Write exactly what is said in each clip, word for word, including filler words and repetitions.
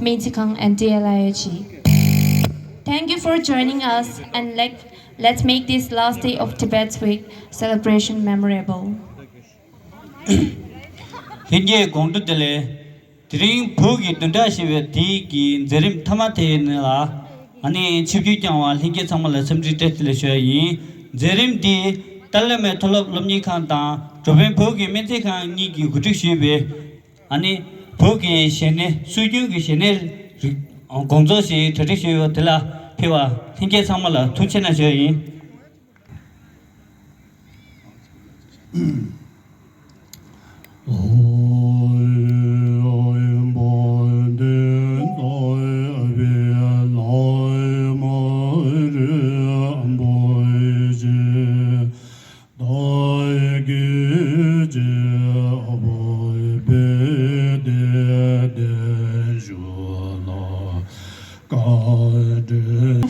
Minchikang and D L I O G. Thank you for joining us, and let, let's make this last day of Tibet's Week celebration memorable. ལྷན་རྒྱས་དགོང་དྲོ་བདེ་ལེགས། དེ་རིང་བོད་ཀྱི་བདུན་ཕྲག་བཞི་པའི་དེའི་གི་མཛད་རིམ་མཐའ་མ་དེ་ཡིན་ལ། ཨ་ནི་ཆིབས་བསྒྱུར་བསྐྱངས་པ་ལྷན་རྒྱས་ཚང་མ་ལ་འཚམས་འདྲི་བཀྲ་ཤིས་བདེ་ལེགས་ཞུ་ཡ་ཡིན། མཛད་རིམ་འདི་ཏཱ་ལའི་བླ་མའི་མཐོ་སློབ་སློབ་གཉེར་ཁང་དང་འགྲོ་ཕན་བོད་ཀྱི་སྨན་རྩིས་ཁང་གཉིས་ཀྱིས་གོ་སྒྲིག་ཞུས་པའི། ཨ་ནི་བོད་ཀྱི་གཞས་སྣེ་སྲོལ་རྒྱུན་གྱི་གཞས་སྣེ་རིགས་དགོང་ཚོགས་ཤིག་གྲ་སྒྲིག་ཞུས་ཡོད། དེ་ལ་ཕེབས་པ་ལྷན་རྒྱས་ཚང་མ་ལ་ཐུགས་རྗེ་གནང་ཞུ་ཡ་ཡིན།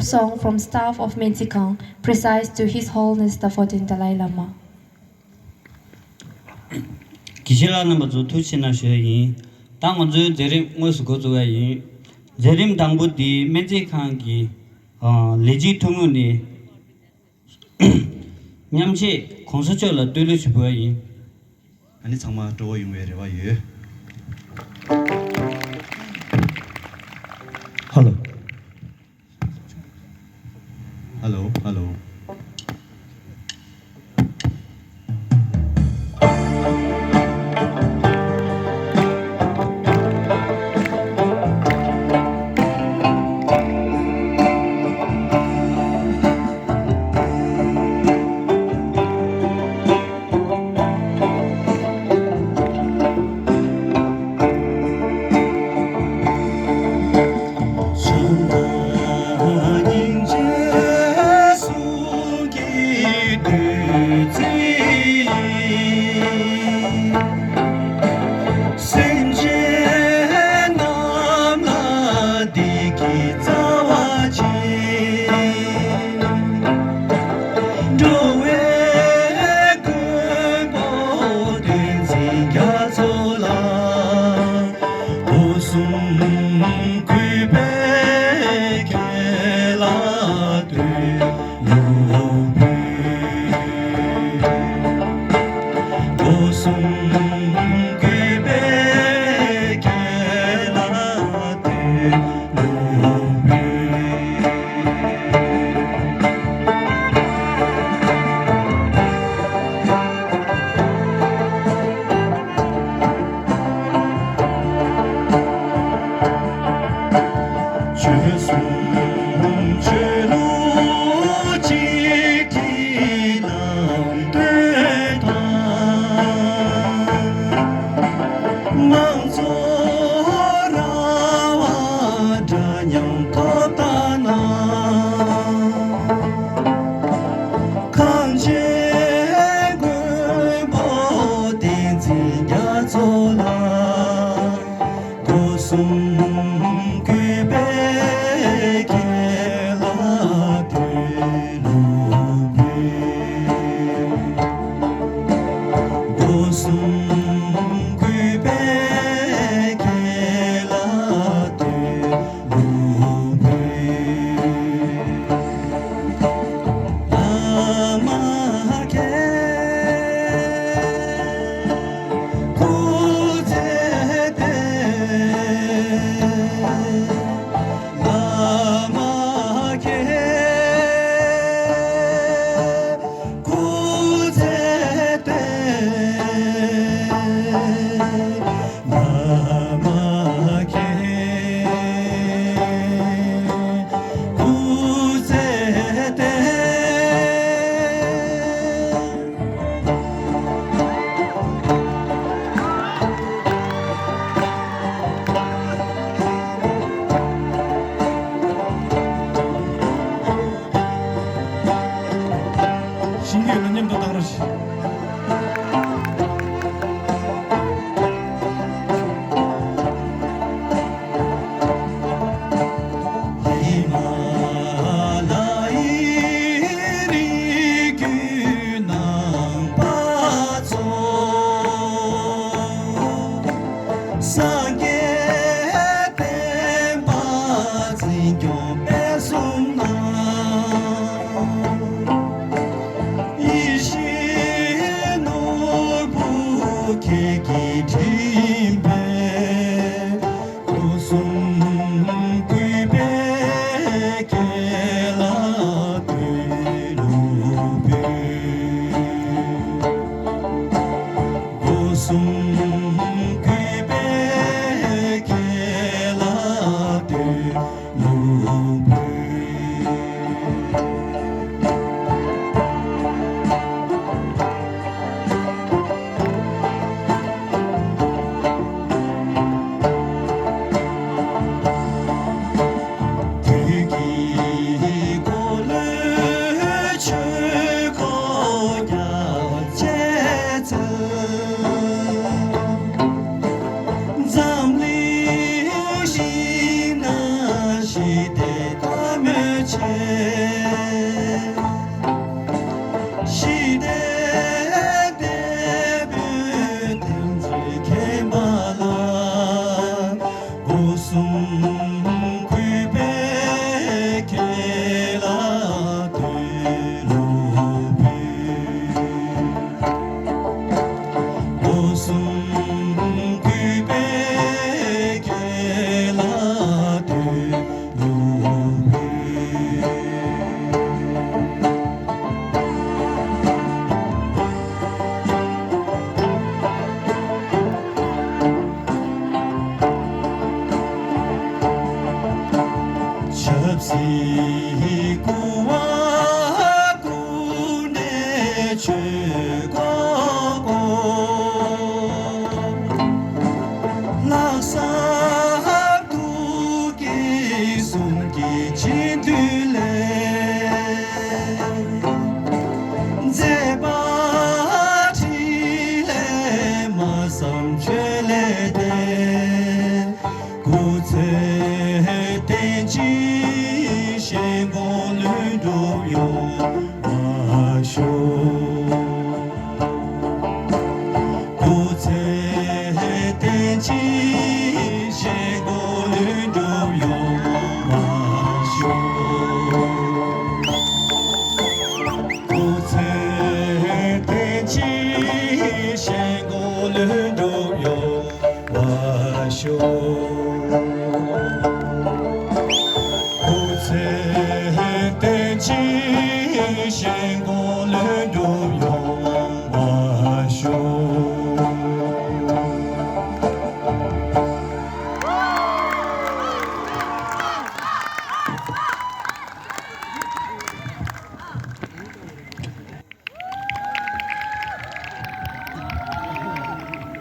Song from staff of Minchikang, precisely to His Holiness the fourteenth Dalai Lama. དགེ་བཤེས་ལགས་རྣམ་པ་ཚོ་ཐུགས་རྗེ་གནང་ཞུ་ཡ་ཡིན། ད་ང་ཚོའི་མཛད་རིམ་དངོས་སུ་འགོ་འཛུགས་ཡ་ཡིན། མཛད་རིམ་དང་པོ་འདི་སྨན་རྩིས་ཁང་གི་ཨ་ལས་བྱེད་ཐུན་མོང་ནས་མཉམ་ཞུགས་གོང་ས་མཆོག་ལ་བསྟོད་གླུ་ཞུ་དགོས་ཡ་ཡིན། ཨ་ནི་ཚང་མ་སྤྲོ་བོ་ཡོང་བའི་རེ་བ་ཡོད། ཧ་ལོ། ཧ་ལོ། ཧ་ལོ། སེམས་ཅན་རྣམས་ལ་བདེ་སྐྱིད་སྩལ་བར་བྱེད། འགྲོ་བའི་མགོན་པོ་བསྟན་འཛིན་རྒྱ་མཚོ་ལ། སྒོ་གསུམ་གུས་པས་ཁྱེད་ལ་བསྟོད། སྒོ་གསུམ་གུས་པས་ཁྱེད་ལ་བསྟོད། ཆོས་གསུམ་ཆོས་ལུགས་གཅིག་གི་ལམ་སྟོན་དང་། མང་གཙོ་ར་བ་འདྲ་མཉམ་ཐོབ་ཐང་གནང་། གངས་ཅན་མགོན་པོ་བསྟན་འཛིན་རྒྱ་མཚོ་ལ། སྒོ་གསུམ་གུས་པས་ཁྱེད་ལ་བསྟོད། སྒོ་གསུམ་གུས་པས་ཁྱེད་ལ་བསྟོད། གསུམ་གུས་པས་ཁྱེད་ལ་བསྟོད་གླུ་ཕུལ། སྒོ་གསུམ་གུས་པས་ཁྱེད་ལ་བསྟོད་གླུ་ཕུལ། དུས་ཀྱི་འཁོར་ལོའི་ཆོས་འཁོར་རྒྱ་ཆེ་ཚུལ། འཛམ་གླིང་ཞིང་ན་ཞི་བདེ་དང་མོས་ཆེ། ཞི་བདེ་དེད་དཔོན་བསྟན་འཛིན་མཁྱེན་པ་ལ། སྒོ་གསུམ་གུས་པས་ཁྱེད་ལ་བསྟོད་གླུ་ཕུལ། སྒོ་གསུམ་གུས་པས་ཁྱེད་ལ་བསྟོད་གླུ་ཕུལ། ཆབ་སྲིད་བཀུར་བ་བཀུར་འདྲའི་ཆོས་འཁོར་བསྐོར། ལྷག་བསམ་ཐུགས་ཀྱི་གསུང་གི་སྤྱི་འཐུས་ལས། མཛད་པ་ཕྲིན་ལས་སྨྲ་བསམ་བརྗོད་ལས་འདས། སྐུ་ཚེ་བརྟན་ཅིང་ཞལ་དགོངས་ལྷུན་གྲུབ་ཡོང་བར་ཤོག། སྐུ་ཚེ་བརྟན་ཅིང་ཞལ་དགོངས་ལྷུན་གྲུབ་ཡོང་བར་ཤོག། སྐུ་ཚེ་བརྟན་ཅིང་ཞལ་དགོངས་ལྷུན་གྲུབ་ཡོང་བར་ཤོག། སྐུ་ཚེ་བརྟན་ཅིང་ཞལ་དགོངས་ལྷུན་གྲུབ་ཡོང་བར་ཤོག།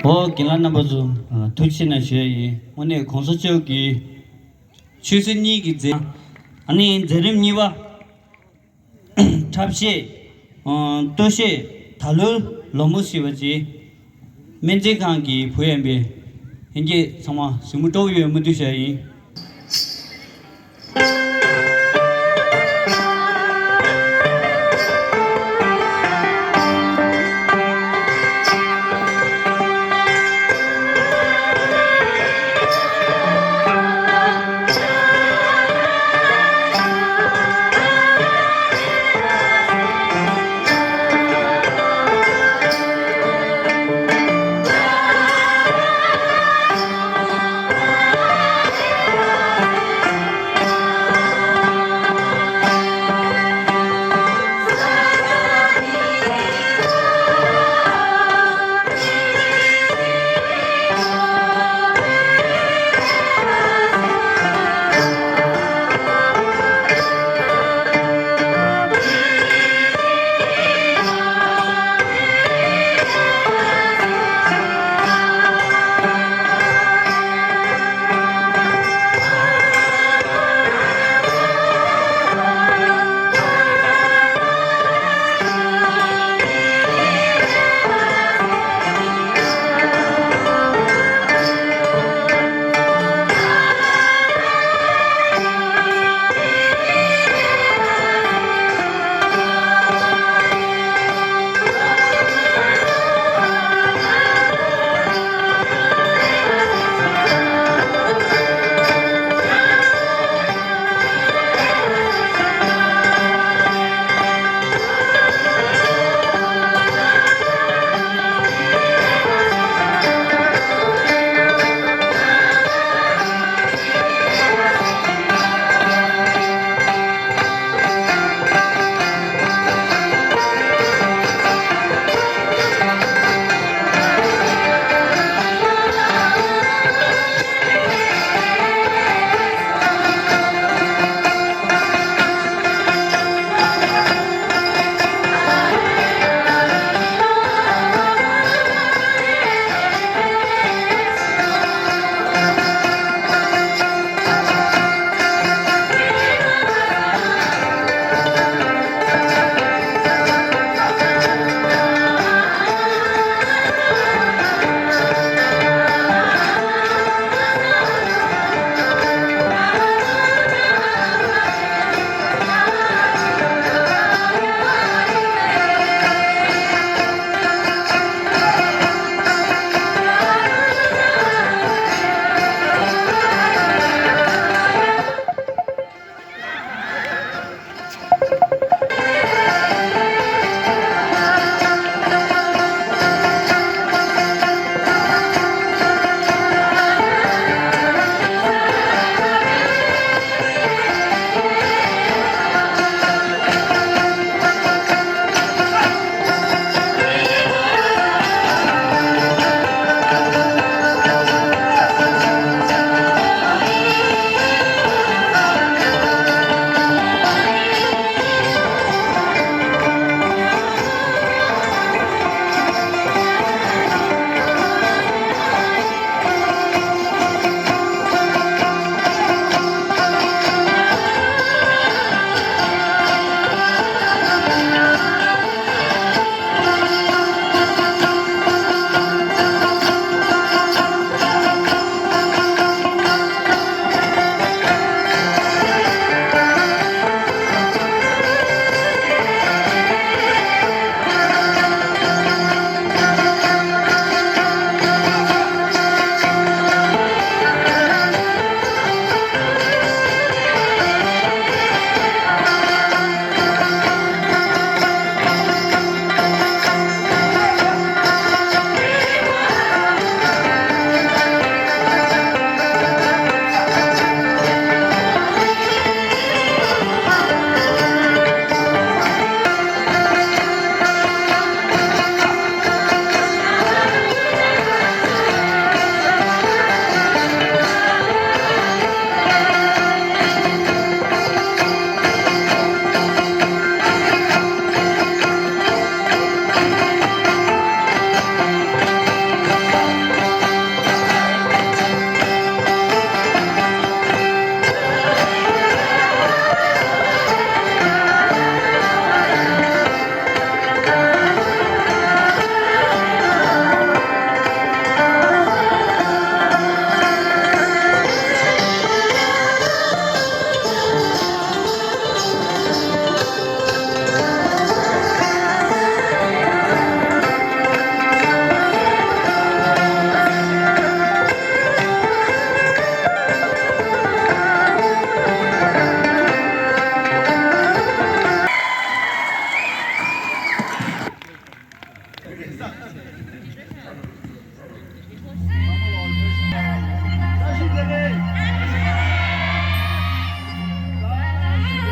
ཨོ་རྒན་ལགས་རྣམ་པ་ཚོ། ཨ། ཐུགས་རྗེ་ཆེ་གནང་ཞུ་ཡ་ཡིན། དངོས་གནས་གོང་ས་མཆོག་གི་ཆོས་སྲིད་གཉིས་ཀྱི་མཛད། ཨ་ནི་མཛད་རིམ་གཉིས་པ། འཁྲབ་གཞས། ཨ། སྟོད་གཞས། ད་ལོའི་ལོ་མོ་ཞེས་པ་ཅིག་སྨན་རྩིས་ཁང་གི་བུ་ཡིན་པས། ལྷན་རྒྱས་ཚང་མ་གཟིགས་མོ་སྤྲོ་བོ་ཡོད་སྨོན་འདུན་ཞུ་ཡ་ཡིན།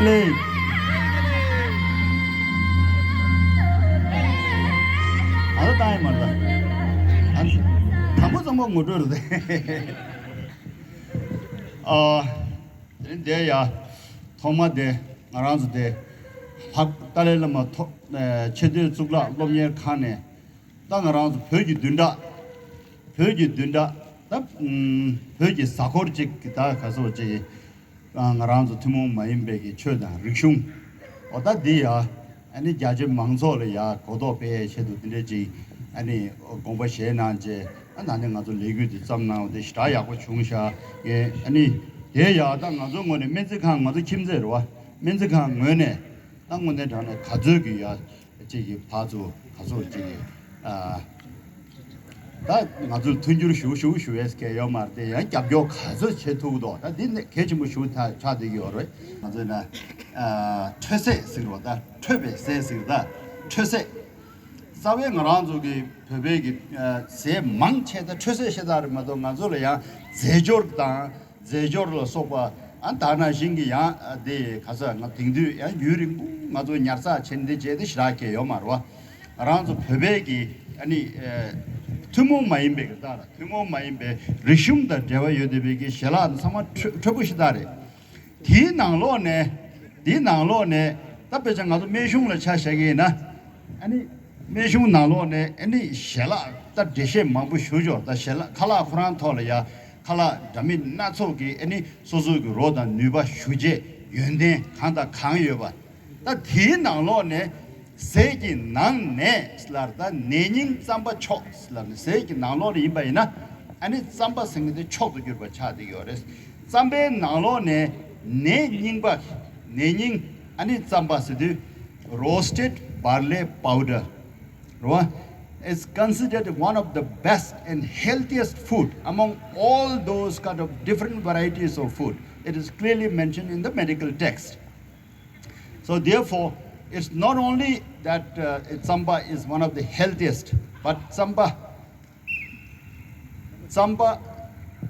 ལེ། ཨ་ལ་ཏང་ཡི་མར་ད། ཨ་དང་པོ་ཚང་མ་ངོ་སྤྲོད་རེད། ཨ། དེ་རིང་འདིར་ཡ། ཐོག་མ་དེ་ང་རང་ཚོ་དེ། ལྷག་ཏཱ་ལའི་བླ་མ་ཐོག་ཆེས་མཐོའི་གཙུག་ལག་སློབ་གཉེར་ཁང་ནས། ད་ང་རང་ཚོ་བོད་ཀྱི་བདུན་ཕྲག་བོད་ཀྱི་བདུན་ཕྲག་ད་བོད་ཀྱི་གཟའ་འཁོར་གཅིག་གི་ད་ག་ཚོད་ཅིག་གི་ང་རང་ཚོ་ཐུན་མོང་མ་ཡིན་པའི་གི་ཆོས་དང་རིག་གཞུང་། འོ་ད་འདི་ཡ། ཨ་ནི་རྒྱ་ཆེ་མང་ཚོགས་ལ་ཡ་གོ་རྟོགས་སྤེལ་ཡའི་ཆེད་དུ་འདི་འདྲ་ཅིག་ཨ་ནི་དགོངས་པ་བཞེས་གནང་རྗེས་ཨ་ན་ནི་ང་ཚོ་ལས་འགུལ་འདི་བརྩམས་གནང་བ་དེ་ཞེ་དྲག་ཡག་པོ་བྱུང་ཤག་ཨ་ནི་དེ་ཡ་ད་ང་ཚོ་ངོས་ནས་སྨན་རྩིས་ཁང་ང་ཚོ་ཁྱིམ་མཚེས་རེད་བ། སྨན་རྩིས་ཁང་ངོས་ནས་ད་དངོས་གནས་དྲང་གནས་ག་ཚོད་ཀྱི་ཡ། གཅིག་གི་ཕར་ཚུར་ག་ཚོད་གཅིག་གི་ཨ། ད་ང་ཚོར་མཐུན་འགྱུར་ཞུ་ཞུ་ཞུ་བའི་སྐད་ཡོད་མ་རེད་དེ་ཡང་རྒྱབ་སྐྱོར་ག་ཚོད་བྱེད་ཐུབ་འདུག་ད་འདི་ནས་གལ་ཆེན་པོ་ཞུ་ཐག་ཆགས་བསྡད་ཀྱི་ཡོད་རེད། ང་ཚོས་ན་ཨ་འཕྲོད་ཟས་ཟེར་བ་ད་འཕྲོད་པའི་ཟས་ཟེར་ད་འཕྲོད་ཟས། རྩ་བའི་ང་རང་ཚོ་གི་བོད་པའི་གི་ཨ་ཟས་མང་ཆེ་ད་འཕྲོད་ཟས་ཤ་སྟག་རེད་མ་གཏོགས་ང་ཚོ་ལ་ཡང་རྫས་སྦྱོར་དང་། རྫས་སྦྱོར་ལ་སོགས་པ་ཨ་ད་ནང་བཞིན་གྱི་ཡང་ཨ་དེ་ག་ས་ང་དེང་དུས་ཡང་ཡུན་རིང་པོ་ང་ཚོ་ཉར་ཚགས་བྱས་འདི་བྱས་ཏེ་ཞེ་དྲག་གི་ཡོད་མ་རེད་བ། རང་ཚོ་བོད་པའི་གི་ཨ་ནི་ཨ་ཐུན་མོང་མ་ཡིན་པའི་གི་ད་ཐུན་མོང་མ་ཡིན་པའི་རིག་གཞུང་དང་འབྲེལ་བ་ཡོད་བསྡད་པའི་གི་ཞལ་ལག་ཚང་མ་འཕྲོད་འཕྲོད་པོ་ཞིག་ད་རེད། དེའི་ནང་ལོགས་ནས་དེའི་ནང་ལོགས་ནས་ད་དཔེ་ཆ་ང་ཚོ་སྨན་གཞུང་ལ་ཆ་བཞག་གི་ཡིན་ན་ཨ་ནི། སྨན་གཞུང་ནང་ལོགས་ནས་ཨ་ནི་ཞལ་ལག་ད་འགྲེལ་བཤད་མང་པོ་ཞུ་ཆོག་ད་ཞལ་ལག་ཁ་ལག་ཁོ་རང་ཐོག་ལ་ཡ་ཁ་ལག་འདྲ་མིན་སྣ་ཚོགས་ཀྱི་ཨ་ནི་སོ་སོ་གི་རོ་དང་ནུས་པ་ཞུ་རྗེས་ཡོན་ཏན་གང་དང་གང་ཡོད་པ། ད་དེའི་ནང་ལོགས་ནས་ཟས་ཀྱི་ནང་ནས་ལར་ད་ནས་རྙིང་རྩམ་པ་མཆོག་ལར་ནས་ཟས་ཀྱི་ནང་ལོགས་ནས་ཡིན་པ་ཡིན་ན་ཨ་ནི་རྩམ་པ་ཟེར་མཁན་དེ་མཆོག་ཏུ་གྱུར་པ་ཆགས་བསྡད་ཀྱི་ཡོད་རེད། རྩམ་པའི་ནང་ལོགས་ནས་ནས་རྙིང་པ་ནས་རྙིང་ཨ་ནི་རྩམ་པ་ཟེར་དུས། Roasted barley powder རེད་བ། Is considered one of the best and healthiest food among all those kind of different varieties of food. It is clearly mentioned in the medical text. So therefore, it's not only that uh, tsampa is one of the healthiest, but tsampa རྩམ་པ་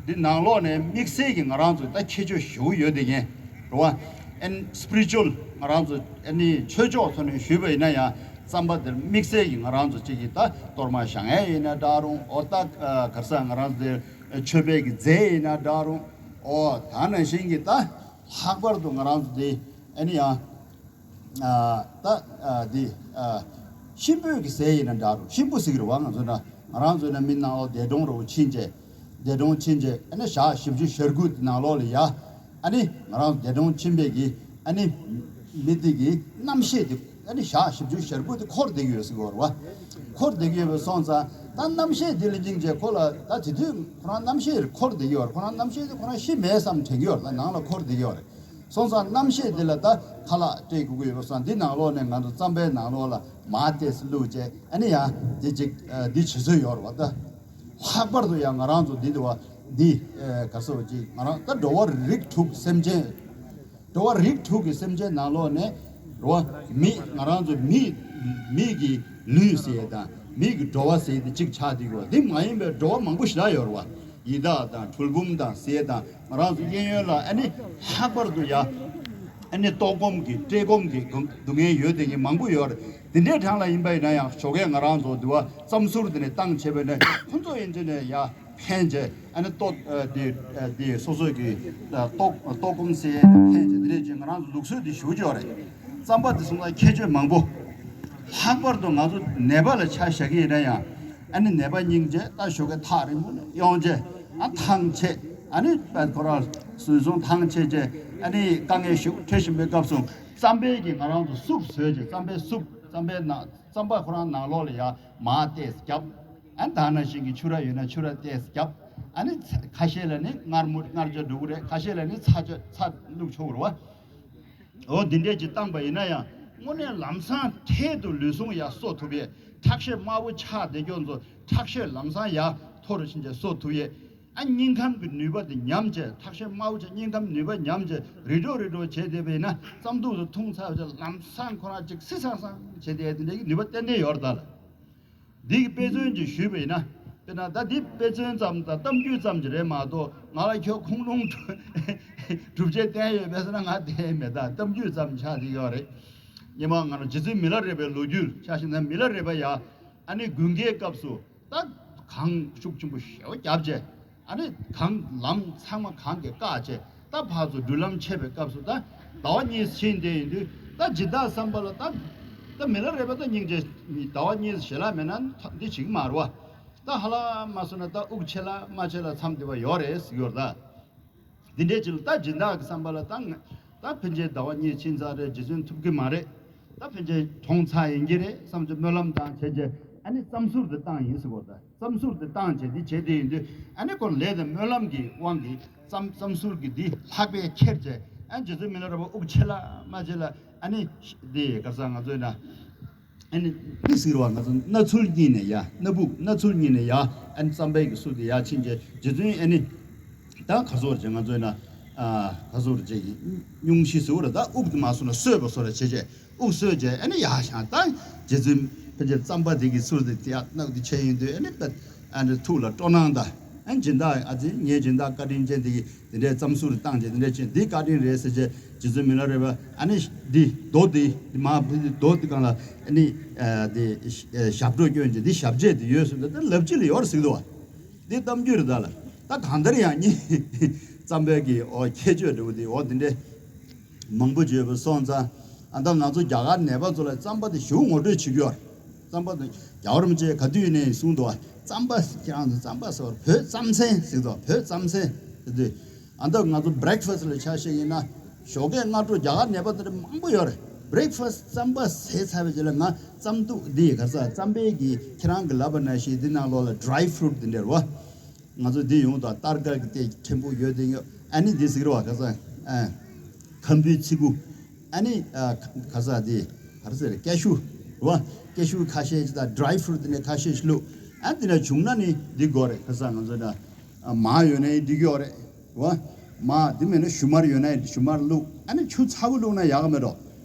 འདི་ནང་ལོགས་ནས་དམིགས་བསལ་གྱི་ང་རང་ཚོ་ད་ཁྱད་ཆོས་ཞེ་པོ་ཡོད་དེ་ངས་རེད་བ། ཨན་སི་པི་རི་ཅུ་ཨལ་ང་རང་ཚོ་ཨ་ནི་ཆོས་ཕྱོགས་ཐོག་ནས་ཞུས་པ་ཡིན་ན་ཡང་རྩམ་པ་འདིར་དམིགས་བསལ་གྱི་ང་རང་ཚོ་གཅིག་གིས་ད་གཏོར་མ་བཞེངས་ཡས་ཡིན་ན་འདྲ་རུང་འོ་ད་ག་རེ་ཟེར་ང་རང་ཚོ་འདིར་མཆོད་པའི་གི་རྫས་ཡིན་ན་འདྲ་རུང་འོ་ད་ནང་བཞིན་གྱི་ད་ལྷག་པར་དུ་ང་རང་ཚོ་འདི་ཨ་ནི་ཡང་། ཨ་ད་ཨ་འདི་ཨ་གཤིན་པོའི་གི་ཟས་ཡིན་ན་འདྲ་རུ་གཤིན་པོ་ཟེར་གི་རེད་བ། ང་ཚོ་ན་ང་རང་ཚོ་ན་མི་ནང་ལོགས་འདས་གྲོངས་རུ་ཕྱིན་རྗེས་འདས་གྲོངས་ཕྱིན་རྗེས་ཨ་ནི་ཞག་བཞི་བཅུ་ཞེ་དགུ་དེ་ནང་ལོགས་ལ་ཡ་ཨ་ནི་ང་རང་འདས་གྲོངས་ཕྱིན་པའི་གི་ཨ་ནི་མི་དེ་གི་རྣམ་ཤེས་དེ་ཨ་ནི་ཞག་བཞི་བཅུ་ཞེ་དགུ་དེ་འཁོར་བསྡད་ཀྱི་ཡོད་ཟེར་གི་རེད་བ། འཁོར་བསྡད་ཀྱི་ཡོད་པ་སོང་ཙང་ད་རྣམ་ཤེས་དེ་ལ་སྙིང་རྗེ་ཁོ་ལ་ད་དེ་དུས་ཁོ་རང་རྣམ་ཤེས་འཁོར་བསྡད་ཀྱི་ཡོད་རེད། ཁོ་རང་རྣམ་ཤེས་དེ་ཁོ་རང་ཤི་མེད་བསམ་དྲན་གྱི་ཡོད་རེད། ད་ནང་ལ་འཁོར་བསྡད་ཀྱི་ཡོད་རེད། སོང་ཙང་རྣམ་ཤེས་འདི་ལ་ད་ཁ་ལག་སྤྲད་དགོས་ཀྱི་ཡོད་པ་སོང་འདི་ནང་ལོགས་ནས་ང་ཚོ་རྩམ་པའི་ནང་ལོགས་ལ་མར་ཏོག་ཙམ་བླུགས་རྗེས་ཨ་ནི་ཡང་འདི་གཅིག་འདི་བྱེད་སྲོལ་ཡོད་རེད་བ། ད་ལྷག་པར་དུ་ཡང་ང་རང་ཚོ་འདི་འདི་བ་འདི་ག་ཟེར་བ་ཅིག་ང་རང་ད་འགྲོ་བ་རིགས་དྲུག་སེམས་ཅན་འགྲོ་བ་རིགས་དྲུག་གི་སེམས་ཅན་ནང་ལོགས་ནས་རེད་བ། མི་ང་རང་ཚོ་མི་མི་གི་ལུས་ཟེར་ཡས་དང་མི་གི་འགྲོ་བ་ཟེར་ཡས་འདི་གཅིག་ཆགས་འདི་གོ་འདི་མ་ཡིན་པའི་འགྲོ་བ་མང་པོ་ཞེ་དྲག་ཡོད་རེད་བ། ཡི་དྭགས་དང་གྲུལ་བུམ་དང་ཟས་དང་ང་རང་ཚོ་གཡས་གཡོན་ལ་ཨ་ནི་ལྷག་པར་དུ་ཡ་ཨ་ནི་ལྟོགས་སྐོམ་གྱི་བཀྲེས་སྐོམ་གྱི་སྡུག་བསྔལ་ཡོད་དེ་གི་མང་པོ་ཡོད་རེད། དེ་འདྲའི་གྲངས་ལ་ཡིན་པ་ཡིན་ན་ཡང་ཞོགས་ཀས་ང་རང་ཚོ་འདི་བ་རྩམ་ཟུར་དེ་ནས་བཏང་བྱས་པ་ནས་ཁོ་ཚོ་ཡིན་དུས་ནས་ཡ་ཕན་བྱས་ཨ་ནི་ལྟོགས་དེ་དེ་སོ་སོ་གི་ལྟོགས་ལྟོགས་སྐོམ་སེལ་ཕན་བྱས་དེ་འདྲས་ཀྱི་ང་རང་ཚོ་ལུགས་སྲོལ་དེ་ཞུ་ཆོག་རེད། རྩམ་པ་དེ་སོང་ཙང་ཁྱད་ཆོས་མང་པོ། ལྷག་པར་དུ་ང་ཚོ་ནད་པ་ལ་ཆ་བཞག་གི་ཡིན་ན་ཡང་ཨ་ནི་ནད་པ་སྙིང་རྗེ་ད་ཞོགས་ཀས་ཐག་རིང་པོ་ནས་གཡོག་རྗེས་ཨ་ཐང་ཆད་ཨ་ནི་ཁོ་རང་ཟུར་སོང་ཐང་ཆད་རྗེས་ཨ་ནི་དཀའ་ངལ་ཞིག་འཕྲད་བཞིན་པའི་སྐབས་སུ་རྩམ་པའི་གི་ང་རང་ཚོ་སུབ་བཟོས་རྗེས་རྩམ་པའི་སུབ་རྩམ་པའི་ནང་རྩམ་པ་ཁོ་རང་ནང་ལོགས་ལ་ཡ་མར་ཏོག་ཙམ་བརྒྱབ་ཨ་ནི་ད་ནང་བཞིན་གི་ཕྱུ་ར་ཡོད་ན་ཕྱུ་ར་ཏོག་ཙམ་བརྒྱབ་ཨ་ནི་ཚ་ཁ་ཤས་ལ་ནི་མངར་མོ་མངར་ཆ་འགྲོ་གི་རེད། ཁ་ཤས་ལ་ནི་ཚ་ཆ་ཚ་བླུགས་ཆོག་གི་རེད་བ། འོ་འདི་འདྲས་ཅིག་བཏང་པ་ཡིན་ན་ཡང་དངོས་གནས་ལམ་སང་འཕྲལ་དུ་ལུས་ཟུངས་ཡར་གསོ་ཐུབ་ཡས། ཁྲག་ཤེད་དམའ་བོ་ཆགས་བསྡད་ཀྱོག་ཚོ་ཁྲག་ཤེད་ལམ་སང་ཡར་མཐོ་རུ་ཕྱིན་བྱས་གསོ་ཐུབ་ཡས། ཨ་སྙིང་ཁམས་ཀྱི་ནུས་པ་དེ་ཉམས་བྱས་ཁྲག་ཤེད་དམའ་བོ་ཆགས་སྙིང་ཁམས་ནུས་པ་ཉམས་བྱས་རི་ཌོག་རི་ཌོག་བྱས་བསྡད་པ་ཡིན་ན་རྩམ་ཐུག་དེ་འཐུང་ཚར་བྱས་ལམ་སང་ཁོ་རང་ཅིག་སི་སང་སང་བྱས་བསྡད་དེ་འདྲས་ཀྱི་ནུས་པ་ཏན་ཏན་ཡོད་རེད་ད་ལ། འདི་གི་དཔེ་མཚོན་ཅིག་ཞུས་པ་ཡིན་ན། དཔེར་ན་ད་འདི་དཔེ་མཚོན་ཙམ་དང་གཏམ་རྒྱུད་ཙམ་ཅིག་རེད་མ་གཏོགས་ ང་ལ་ཁྱོད་ཁུངས་ལུང་སྒྲུབ་བྱེད་བསྟན་ཡོད་པས་ཟེར་ན། ང་བསྟན་མེད། ད་གཏམ་རྒྱུད་ཙམ་ཆགས་བསྡད་ཡོད་རེད། སྔོན་མ་ང་རང་རྗེ་བཙུན་མི་ལ་རས་པའི་ལོ་རྒྱུས་ཆ་བཞག་ན། མི་ལ་རས་པ་ཡ་ཨ་ནི་དགུན་ཁའི་སྐབས་སུ་ད་གངས་ཤུགས་ཆེན་པོ་ཞེ་པོ་བརྒྱབ་བྱས། ཨ་ནི་གངས་ལམ་ཚང་མ་གངས་ཀྱིས་བཀག་བྱས། ད་ཕར་ཚུར་འགྲུལ་ལམ་ཆད་པའི་སྐབས་སུ། ད་ཟླ་བ་གཉིས་ཕྱིན་བསྡད་ཡོང་དུས། ད་སྦྱིན་བདག་བསམ་པ་ལ་ད་ད་མི་ལ་རས་པ་ད་སྙིང་རྗེ། ཟླ་བ་གཉིས་ཞལ་ལག་མེད་ན་འདི་བྱེད་ཀྱི་མ་རེད་པ། ད་ཧ་ལམ་མ་སོང་ན་ད་དབུགས་ཆད་ལ་མ་ཆད་ལ་མཚམས་བསྡད་པ་ཡོད་རེད་ཟེར་གྱི་ཡོད་རེད། ད་འདི་འདྲའི་ཅིག་ལ་ད་སྦྱིན་བདག་གི་བསམ་པ་ལ་ད་ང་ད་ཕན་ཆད་ཟླ་བ་གཉིས་ཕྱིན་ཚར་རེད། རྗེ་བཙུན་ཐུབ་ཀྱི་མ་རེད། ད་ཕན་ཆད་གྲོངས་ཚར་ཡིན་གྱི་རེད་བསམ་བྱས་སྨོན་ལམ་བཏང་བྱས་བྱས། ཨ་ནི་རྩམ་ཟུར་དེ་བཏང་ཡིན་ཟེར་གྱི་ཡོད་རེད། ད་རྩམ་ཟུར་དེ་བཏང་བྱས་འདི་བྱས་བསྡད་ཡོང་དུས། ཨ་ནི་ཁོ་ལས་དང་སྨོན་ལམ་གྱི་དབང་གིས་རྩམ་རྩམ་ཟུར་གྱི་འདི་ལྷགས་པས་ཁྱེར་བྱས། ཨ་ནི་རྗེ་བཙུན་མི་ལ་རས་པ་དབུགས་ཆད་ལ་མ་ཆད་ལ། ཨ་ནི་འདི་ག་ས་ང་ཚོའི་ན། ཨ་ནི་འདི་ཟེར་བ་ང་ཚོ་སྣ་ཚུལ་གཉིས་ནས་ཡར། སྣ་བུག་སྣ་ཚུལ་གཉིས་ནས་ཡར། ཨ་ནི་རྩམ་པའི་གི་སུབ་དེ་ཡར་ཕྱིན་བྱས། རྗེ་བཙུན་ཨ་ནི་ད་ག་ཟེར་བྱས་ང་ཚོའི་ན། ཨ་ག་ཟེར་བྱས་ཀྱི་སྙུང་གཞི་ཟེར་བ་རེད། ད་དབུགས་དེ་མ་སོང་ན་གསོས་པ་བཟོ་འདྲ་བྱས་བྱས། དབུགས་གསོས་བྱས་ཨ་ནི་ཡར་བཞེངས། ད་རྗེ་བཙུན་ཕན་ཆད་རྩམ་པ་དེ་གི་ཟུར་དེ་ཡར་བསྣུབས་དེ་བྱས་ཡོང་དུས། ཨ་ནི་ད་ཨ་ནི་ཐུགས་ལ་སྤྲོ་སྣང་དང་། ཨ་ནི་སྦྱིན་བདག་ཨ་ཙི་ངའི་སྦྱིན་བདག་བཀའ་དྲིན་ཅན་དེ་གིས་དེ་འདྲའི་རྩམ་ཟུར་བཏང་བྱས། དེ་འདྲ་བྱས་འདི་བཀའ་དྲིན་རེད་ཟེར་བྱས། རྗེ་བཙུན་མི་ལ་རས་པ་ཨ་ནི་འདི་རྡོ་འདི་འདི་མ་འདི་རྡོ་འདི་སྒང་ལ་ཨ་ནི་ཨ་འདི་ཞབས་བྲོ་བསྐྱོན་བྱས། འདི་ཞབས་རྗེས་འདི་ཡོད་ཟེར། འདི་ལབ་ཅི་ལ་ཡོད་རེད་ཟེར་གྱི་འདུག་པ། འདི་གཏམ་རྒྱུད་རེད། ད་ལ་ད་གང་ལྟར་ཡང་ནི་རྩམ་པའི་གི་འོ་ཁྱད་ཆོས་འདྲ་བོ་འདི་འོ་འདི་འདྲའི་མང་པོ་བརྗོད་པ་སོང་ཙང་། ཨ་ད་ང་ཚོ་རྒྱ་གར་ནད་པ་ཚོ་ལ་རྩམ་པ་དེ་ཞེ་པོ་ངོ་སྤྲོད་བྱེད་ཀྱི་ཡོད་རེད། རྩམ་པ་དེ་རྒྱལ་བ་རིན་པོ་ཆེས་ག་དུས་ནས་གསུངས་འདུག་པ། རྩམ་པ་ཁྱེད་རང་ཚོ་རྩམ་པ་ཟེར་བ། བོད་རྩམ་ཟན་ཟེར་འདུག་བོད་རྩམ་ཟན་ཟེར་དུས། ཨ་ད་ང་ཚོ་བྷི་རེག་ཕ་སི་ལ་ཆ་བཞག་ཡིན་ན། ཞོགས་ཀས་སྔ་དྲོ་རྒྱ་གར་ནད་པ་དེ་འདྲ་མང་པོ་ཡོད་རེད། བྷི་རེག་ཕ་སི་རྩམ་པ་ཟས་ཚར་བའི་རྗེས་ལ་ང་རྩམ་ཐུག་འདི་ག་ས་རྩམ་པའི་གི་ཁྱེད་རང་གི་ལབ་པ་ནང་བཞིན་འདི་ནང་ལོགས་ལ་ཌི་རའི་ཕ་རུ་ཊི་འདི་འདྲ་རེད་པ། ང་ཚོ་འདི་ཡོང་དང་སྟར་ཀ་གི་དེ་ཕྲན་བུ་ཡོད་དེ་ཡོད། ཨ་ནི་འདི་ཟེར་བ་ག་ས། ཨ་ཁམ་བུའི་ཚི་གུ། ཨ་ནི་ཨ་ག་ས་འདི་ག་རེ་ཟེར། ཀེ་ཤུ་རེད་པ། ཀེ་ཤུ་ཁ་ཤས་ཅིག་དང་ཌི་རའི་ཕ་རུ་ཊི་དེ་ནས་ཁ་ཤས་ཤིག་བླུགས། ཨ་འདི་འདྲ་བྱུང་ན་ནི་འདི་དགོས་རེད། ག་ས་ང་ཚོ་ན་ཨ་མར་ཡོད་ན་འདི་དགོས་རེད་པ། མར་འདི་མེད་ན་ཞུན་མར་ཡོད་ན་ཞུན་མར་བླུགས། ཨ་ནི་ཆུ་ཚ་པོ་བླུགས་ན་ཡག་གི་མེད་འགྲོ།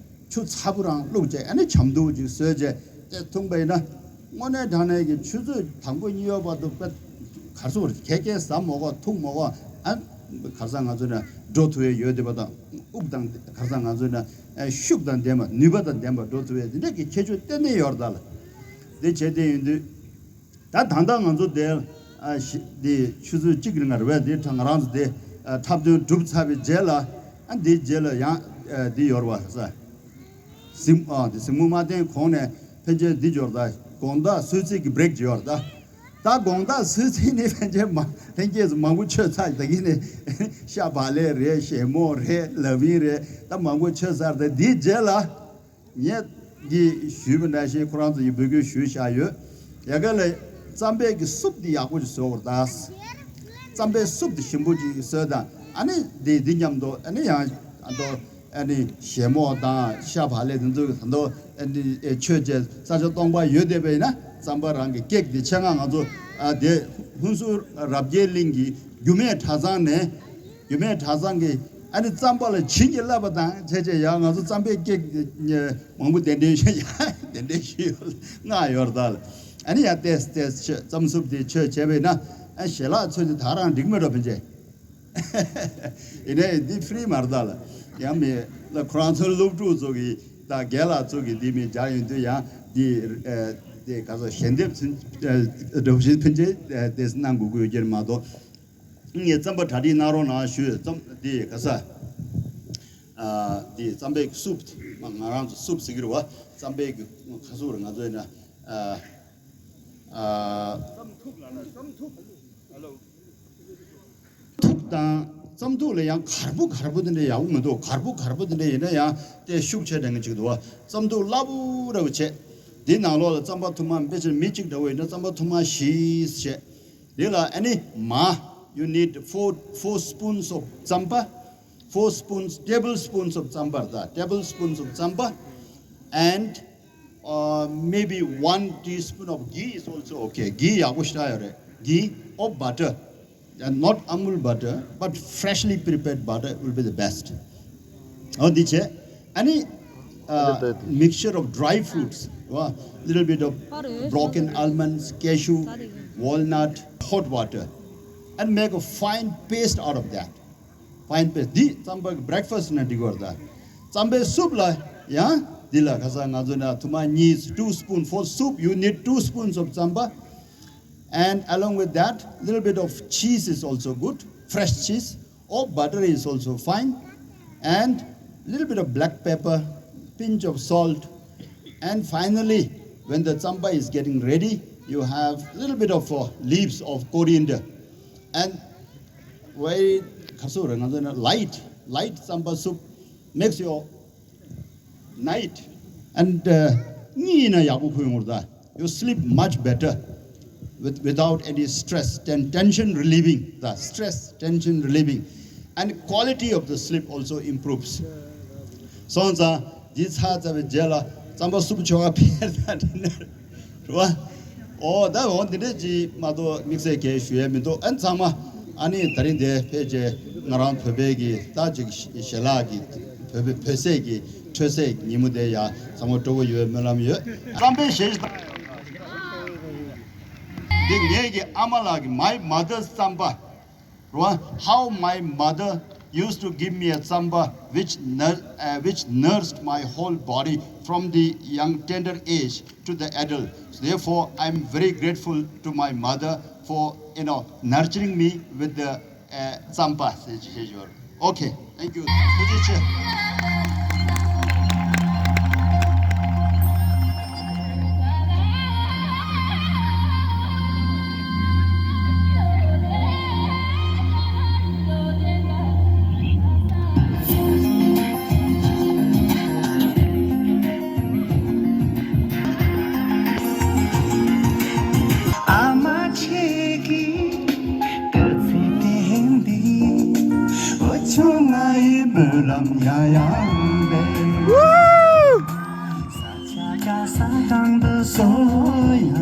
ཆུ་ཚ་པོ་རང་བླུགས་བྱས། ཨ་ནི་ཆམ་འཐུང་ཅིག་བཟོས་བྱས་དེ་འཐུང་པ་ཡིན་ན། དངོས་གནས་དྲང་གནས་ཀྱི་ཆུ་ཚོད་དང་པོ་གཉིས་པ་བར་དུ་དཔེ་ག་རེ་ཟེར། གད་སྐས་ཟ་མ་དགོས། འཐུང་མ་དགོས། ཨ་ག་རེ་ཟེར། ང་ཚོ་ན་འགྲོ་ཐུབ་ཡས་ཡོད་བསྡད་པ་དང་། དབུགས་དང་ག་རེ་ཟེར། ང་ཚོ་ན་ཨ་ཤུགས་དང་ལྡན་པ་ནུས་པ་དང་ལྡན་པ་འགྲོ་ཐུབ་ཡས་དེ་འདྲ་གི་ཁྱད་ཆོས་ཏན་ཏན་ཡོད་རེད་ད་ལ། དེ་བྱས་དེ་ཡིན་དུས། ད་ད་ལྟ་ང་ཚོ་དེ་ཨ་ཤི་དེ་ཆུ་ཚོད་གཅིག་གི་ནང་རེད་པས། དེ་ང་རང་ཚོ་དེ་ཨ་འཁྲབ་སྟོན་གྲུབ་ཚར་བའི་རྗེས་ལ། ཨ་འདིའི་རྗེས་ལ་ཡང་ཨ་འདི་ཡོད་རེད་པ། ས་གཟིགས་ཨ་དེ་གཟིགས་མོ་མ་བསྟན་གོང་ནས་ཕན་ཆད་འདི་ཡོད་རེད། ད་དགོང་དག་གསོལ་ཚིགས་ཀྱི་བྷི་རེག་ཅིག་ཡོད་རེད་ད། ད་དགོང་དག་གསོལ་ཚིགས་ནི་ཕན་ཆད་མ་ལྷན་རྒྱས་ཚོ་མང་པོ་མཆོད་ཚར། ད་གིན་ནས་ཤ་བག་ལེབ་རེད། ཞལ་མོ་རེད། ལ་ཕིང་རེད། ད་མང་པོ་མཆོད་ཚར། ད་འདིའི་རྗེས་ལ། ངས་འདི་ཞུས་པ་ནང་བཞིན་ཁོ་རང་ཚོ་ཡི་འབོད་སྐུལ་ཞུས་བཞག་ཡོད། ཡ་ག་ལ་རྩམ་པའི་གི་སུབ་འདི་ཡག་པོ་ཅིག་བཟོ་དགོས་རེད་ད། རྩམ་པའི་སུབ་འདི་ཞིམ་པོ་ཅིག་བཟོས་དང་། ཨ་ནི་འདི་འདི་མཉམ་དུ་ཨ་ནི་ཡང་ཨ་དོ་ཨ་ནི་ཞལ་མོ་དང་ཤ་བག་ལེབ་དེ་ཚོ་གི་ད་དོ་ཨ་ནི་མཆོད་བྱས། ས་ཆ་སྟོང་པ་ཡོད་བསྡད་པ་ཡིན་ན། རྩམ་པ་རང་གི་ཀེག་འདི་ཆེད་མངགས་ང་ཚོ་ཨ་དེ་ཧུན་སུར་རབ་རྒྱས་གླིང་གི་རྒྱུད་སྨད་གྲྭ་ཚང་ནས། རྒྱུད་སྨད་གྲྭ་ཚང་གིས་ཨ་ནི་རྩམ་པ་ལ་བྱིན་གྱིས་བརླབས་པ་དང་བྱས་བྱས། ཡང་ང་ཚོ་རྩམ་པའི་ཀེག་མང་པོ་གདན་འདྲེན་ཞུས། ཡང་གདན་འདྲེན་ཞུས་ཡོད། མངགས་ཡོད་རེད་ད་ལ། ཨ་ནི་ཡང་ཏོག་ཙམ་ཏོག་ཙམ་མཆོད། རྩམ་སུབ་དེ་མཆོད་བྱས་པས་ན། ཨ་ཞལ་ལག་ཚོས་དེ་ད་རང་འགྲིག་མེད་འགྲོ་ཕན་ཆད། ཡིན་ནའི་འདི་ཕི་རི་མ་རེད་ད་ལ། ཡང་མི་ལ་ཁོ་རང་ཚོའི་སློབ་ཕྲུག་ཚོ་གི་ད་རྒན་ལགས་ཚོ་གི་འདི་མི་སྦྱར་ཡོང་དུས། ཡང་འདི་ཨ་དེ་ག་ཚོད་ཞལ་འདེབས་ཚུན་འགྲོ་བཞིན་ཕན་ཆད་ཏོག་ཙམ་གནང་དགོས་ཀྱི་ཡོད་ཀྱི་རེད་མ་གཏོགས། ངས་རྩམ་པ་གྲ་སྒྲིག་གནང་རོགས་གནང་ཞུས། རྩམ་འདི་ག་ས། ཨ་འདི་རྩམ་པའི་སུབ་དེ་ང་རང་ཚོ་སུབ་ཟེར་གྱི་རེད་པ། རྩམ་པའི་གི་ཁ་སུབ་རེད། ང་ཚོ་ཡིན་ན་ཨ་ཨ་ཐུག་དང་རྩམ་ཐུག་ལ་ཡང་གར་པོ་གར་པོ་དེ་འདྲ་ཡག་པོ་མི་འདུག། གར་པོ་གར་པོ་དེ་འདྲ་ཡིན་ན་ཡང་དེ་ཤུགས་ཆེ་དྲན་གྱི་ཅིག་འདུག་པ། རྩམ་ཐུག་སླ་པོ་འདྲ་བོ་བྱས། འདི་ནང་ལོགས་ལ་རྩམ་པ་ཐུར་མ་དཔེ་ཆ་མི་གཅིག་འདྲ་བོ་ཡིན་ན་རྩམ་པ་ཐུར་མ་བཞི་བྱས། འདི་ལ་ཨ་ནི་མར། You need four, four spoons of tsampa, four spoons, tablespoons of tsampa, the tablespoons of tsampa, and uh, maybe one teaspoon of ghee is also okay. Ghee ཡག་པོ་ཞེ་དྲག་ཡོད་རེད། Ghee or butter, and not Amul butter, but freshly prepared butter will be the best. འོ་འདི་བྱས། ཨ་ནི་uh, mixture of dry fruits, uh, little bit of broken almonds, cashew, walnut, hot water. and make a fine paste out of that. Fine paste. འདི་རྩམ་པ་གི་breakfast་ན་འགྲིག་གི་རེད་ད། རྩམ་པའི་སུབ་ལ་ཡང་འདི་ལ་ཁ་སང་ང་ཚོ་ན་ཐུར་མ་གཉིས། Two spoonful soup, you need two spoons of tsampa. And along with that, little bit of cheese is also good, fresh cheese, or butter is also fine. And little bit of black pepper, pinch of salt. And finally, when the tsampa is getting ready, you have little bit of uh, leaves of coriander. And very, ཁ་སོ་རེ་ང་ཚོ་ན་light, light tsampa soup makes your night and uh, གཉིད་ཡིན་ན་ཡག་པོ་ཁུག་ཡོང་རེད་ད། You sleep much better with, without any stress, ten, tension relieving, the stress, tension relieving, and quality of the sleep also improves. སོང་ཙང་འདི་ཚར་ཚར་བའི་རྗེས་ལ་རྩམ་པ་སུབ་ཆོ་ག་ཕེར་ད་དེ་ནས་རེད་བ། ཨོ་ད་འོ་འདི་འདྲས་ཅིག་མ་གཏོགས་དམིགས་བསལ་གས་ཞུ་ཡས་མི་འདུག་ཨ་ནི་ཚང་མ་ཨ་ནི་ད་རིང་འདི་ཕལ་ཆེར་ང་རང་བོད་པའི་གི་ད་ཅིག་ཞལ་ལག་གི་བོད་པའི་བོད་ཟས་ཀྱི་འཕྲོད་སྲས་ཉིན་མོ་དེ་ཡ་ཚང་མ་སྤྲོ་པོ་ཡོད་སྨོན་ལམ་ཡོད། རྩམ་པའི་ཞལ་ཞིག་དང་འདི་ངེད་ཀྱི་ཨ་མ་ལགས་ཀྱི་my mother's tsampa. How my mother used to give me a tsampa which, nur- uh, which nursed my whole body from the young tender age to the adult. Therefore, I'm very grateful to my mother for, you know, nurturing me with the uh, tsampa. Okay, thank you. ཐུགས་རྗེ་ཆེ། ཨ་མ་ཁྱེད་ཀྱི་སྐུ་ཚེ་བརྟན་པའི་འོ་ཆུང་ང་ཡི་སྨོན་ལམ་ཡང་ཡང་འདེབས། ས་ཆ་ག་ས་གང་དུ་སོང་ཡང་།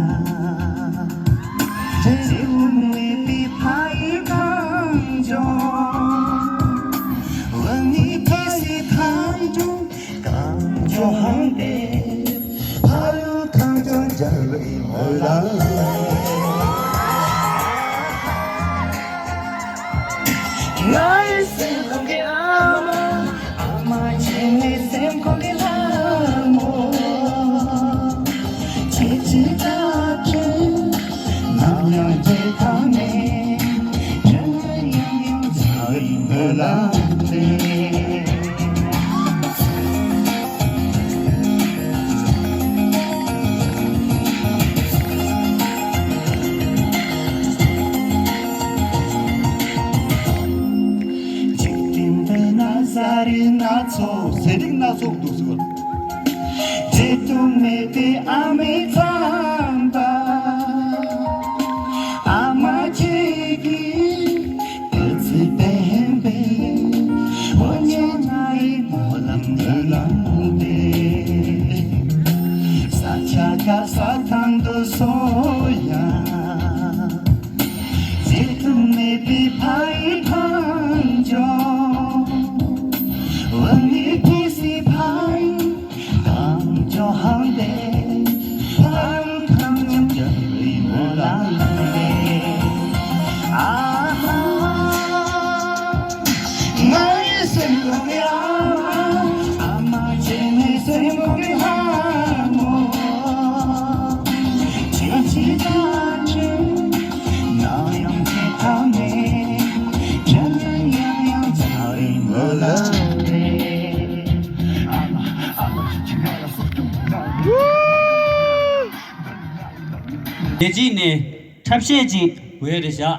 འབྲལ་མེད་པའི་ཕ་ཡི་གངས་ལྗོངས། འོ་ནི་ཕ་ཡི་གངས་ལྗོངས། གངས་ལྗོངས་ཧང་ཏེ། ཕ་ཡུལ་གངས་ལྗོངས་རྒྱལ་བའི་ངོས་ལ། ང་ཡི་སེམས་ཁོང་གི་ཨ་མ། ཨ་མ་བྱས་ནས་སེམས་ཁོང་གི་ལྷ་མོ། ཁྱེད་ཀྱི་བཀའ་དྲིན་ནམ་ཡང་བརྗེད་ཐབས་མེད། དྲན་ཡང་ཡང་ཚ་བའི་ངོས་ལ་གླེང་། འཇིག་རྟེན་འདི་ན་ཟ་རིན་སྣ་ཚོགས། ཟས་རིགས་སྣ་ཚོགས་འདུག་ཟེར་བ། བརྗེད་དུ་མེད་པའི་ཨ་མའི་བརྩམས་པ། ཨ་མ་ཁྱེད་ཀྱི་སྐུ་ཚེ་བརྟན་པའི་འོ་ཆུང་ང་ཡི་སྨོན་ལམ་འདེབས། ས་ཆ་ག་ས་གང་དུ་སོང་ཡང་། བརྗེད་དུ་མེད་པའི་ཕ་ཡི་གངས་ལྗོངས། འོ་ནི་ཁྱེད་ཀྱི་ཕ་ཡི་གངས་ལྗོངས་ཧང་ཏེ། ཕ་ཡི་གངས་ལྗོངས་རྒྱལ་བའི་ངོས་ལ་གླེང་། ཨ་ཧ། ང་ཡི་སེམས་ཁོང་གི་ཨ་མ། ཨ་མ་བྱས་ནས་སེམས་ཁོང་གི་ལྷ་མོ། ཁྱེད་ཀྱི་བཀའ་དྲིན་ནམ་ཡང་བརྗེད་ཐབས་མེད། དྲན་ཡང་ཡང་ཚ་བའི་ངོས་ལ་གླེང་། ཨ་མ། ཨ་མ། ཁྱེད་ང་ལ་སྲོག་སྐྱོབས་གནང་། དེ་རྗེས་ནས་འཁྲབ་གཞས་ཅིག་དགོས་རེད་བཞག་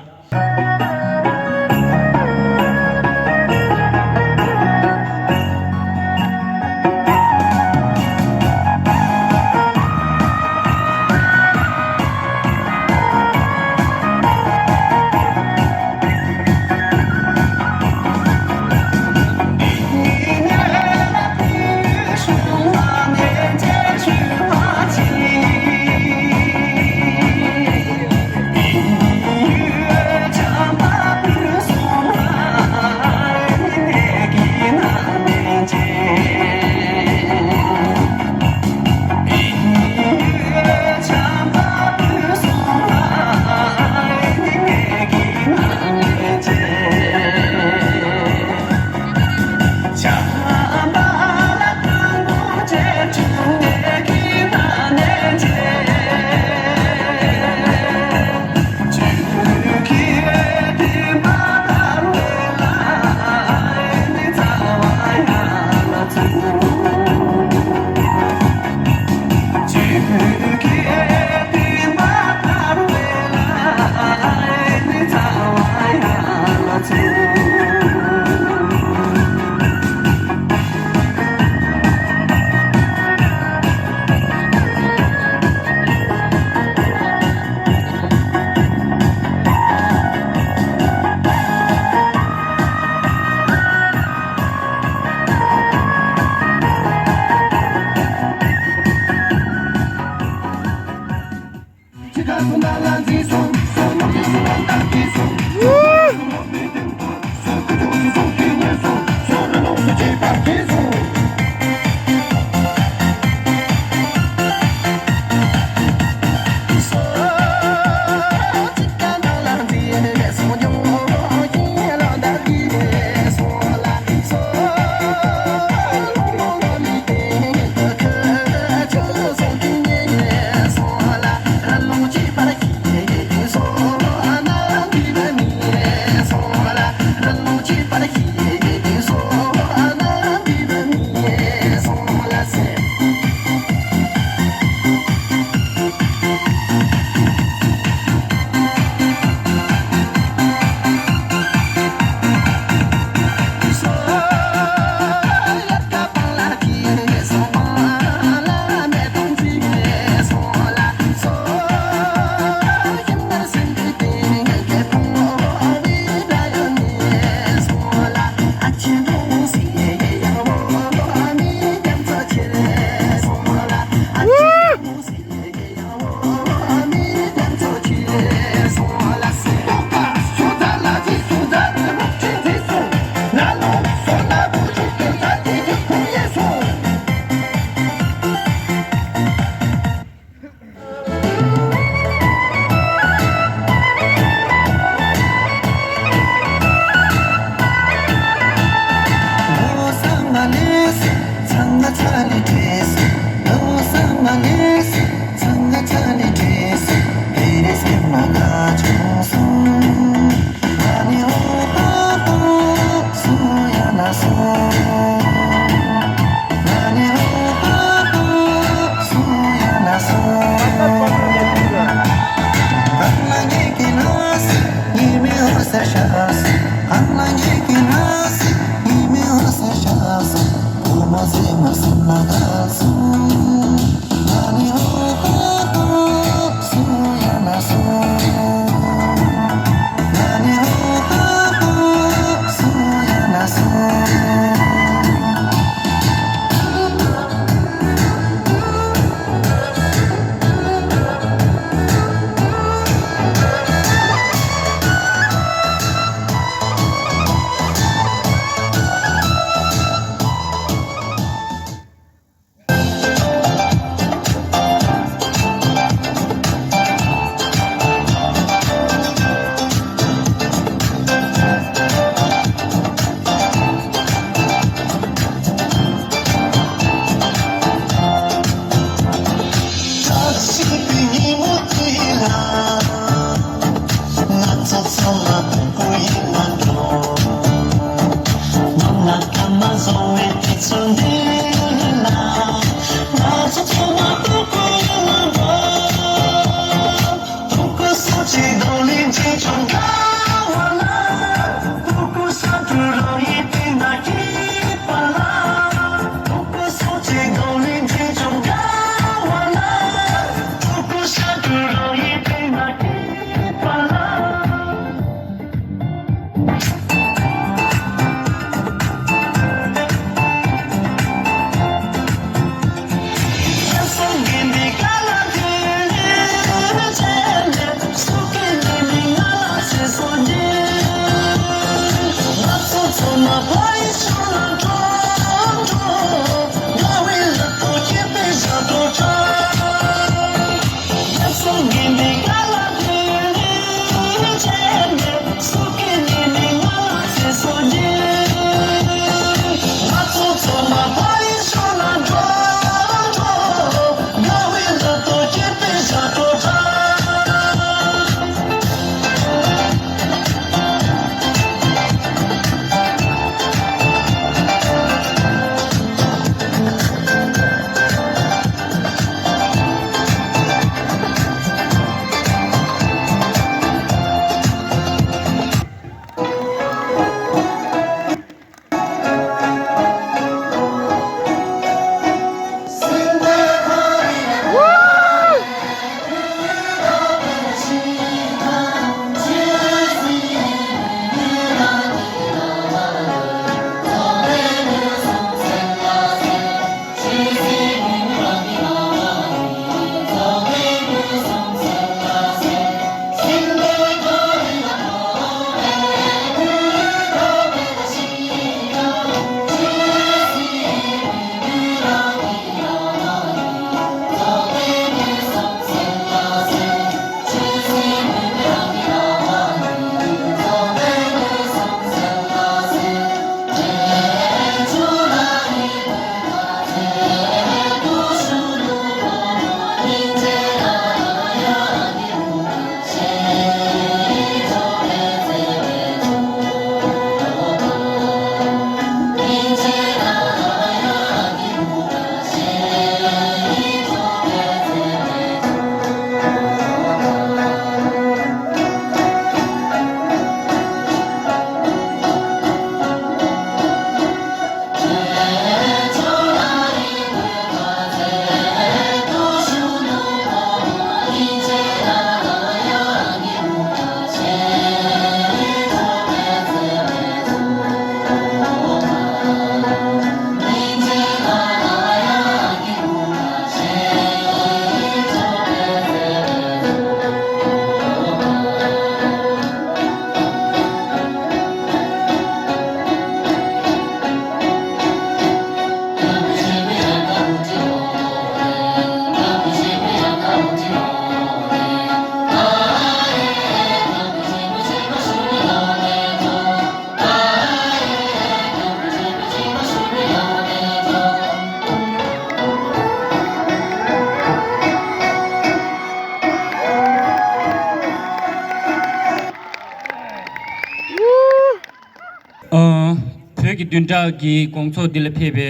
བདུན་ཕྲག་གི་དགོང་ཚོགས་འདི་ལ་ཕེབས་པའི་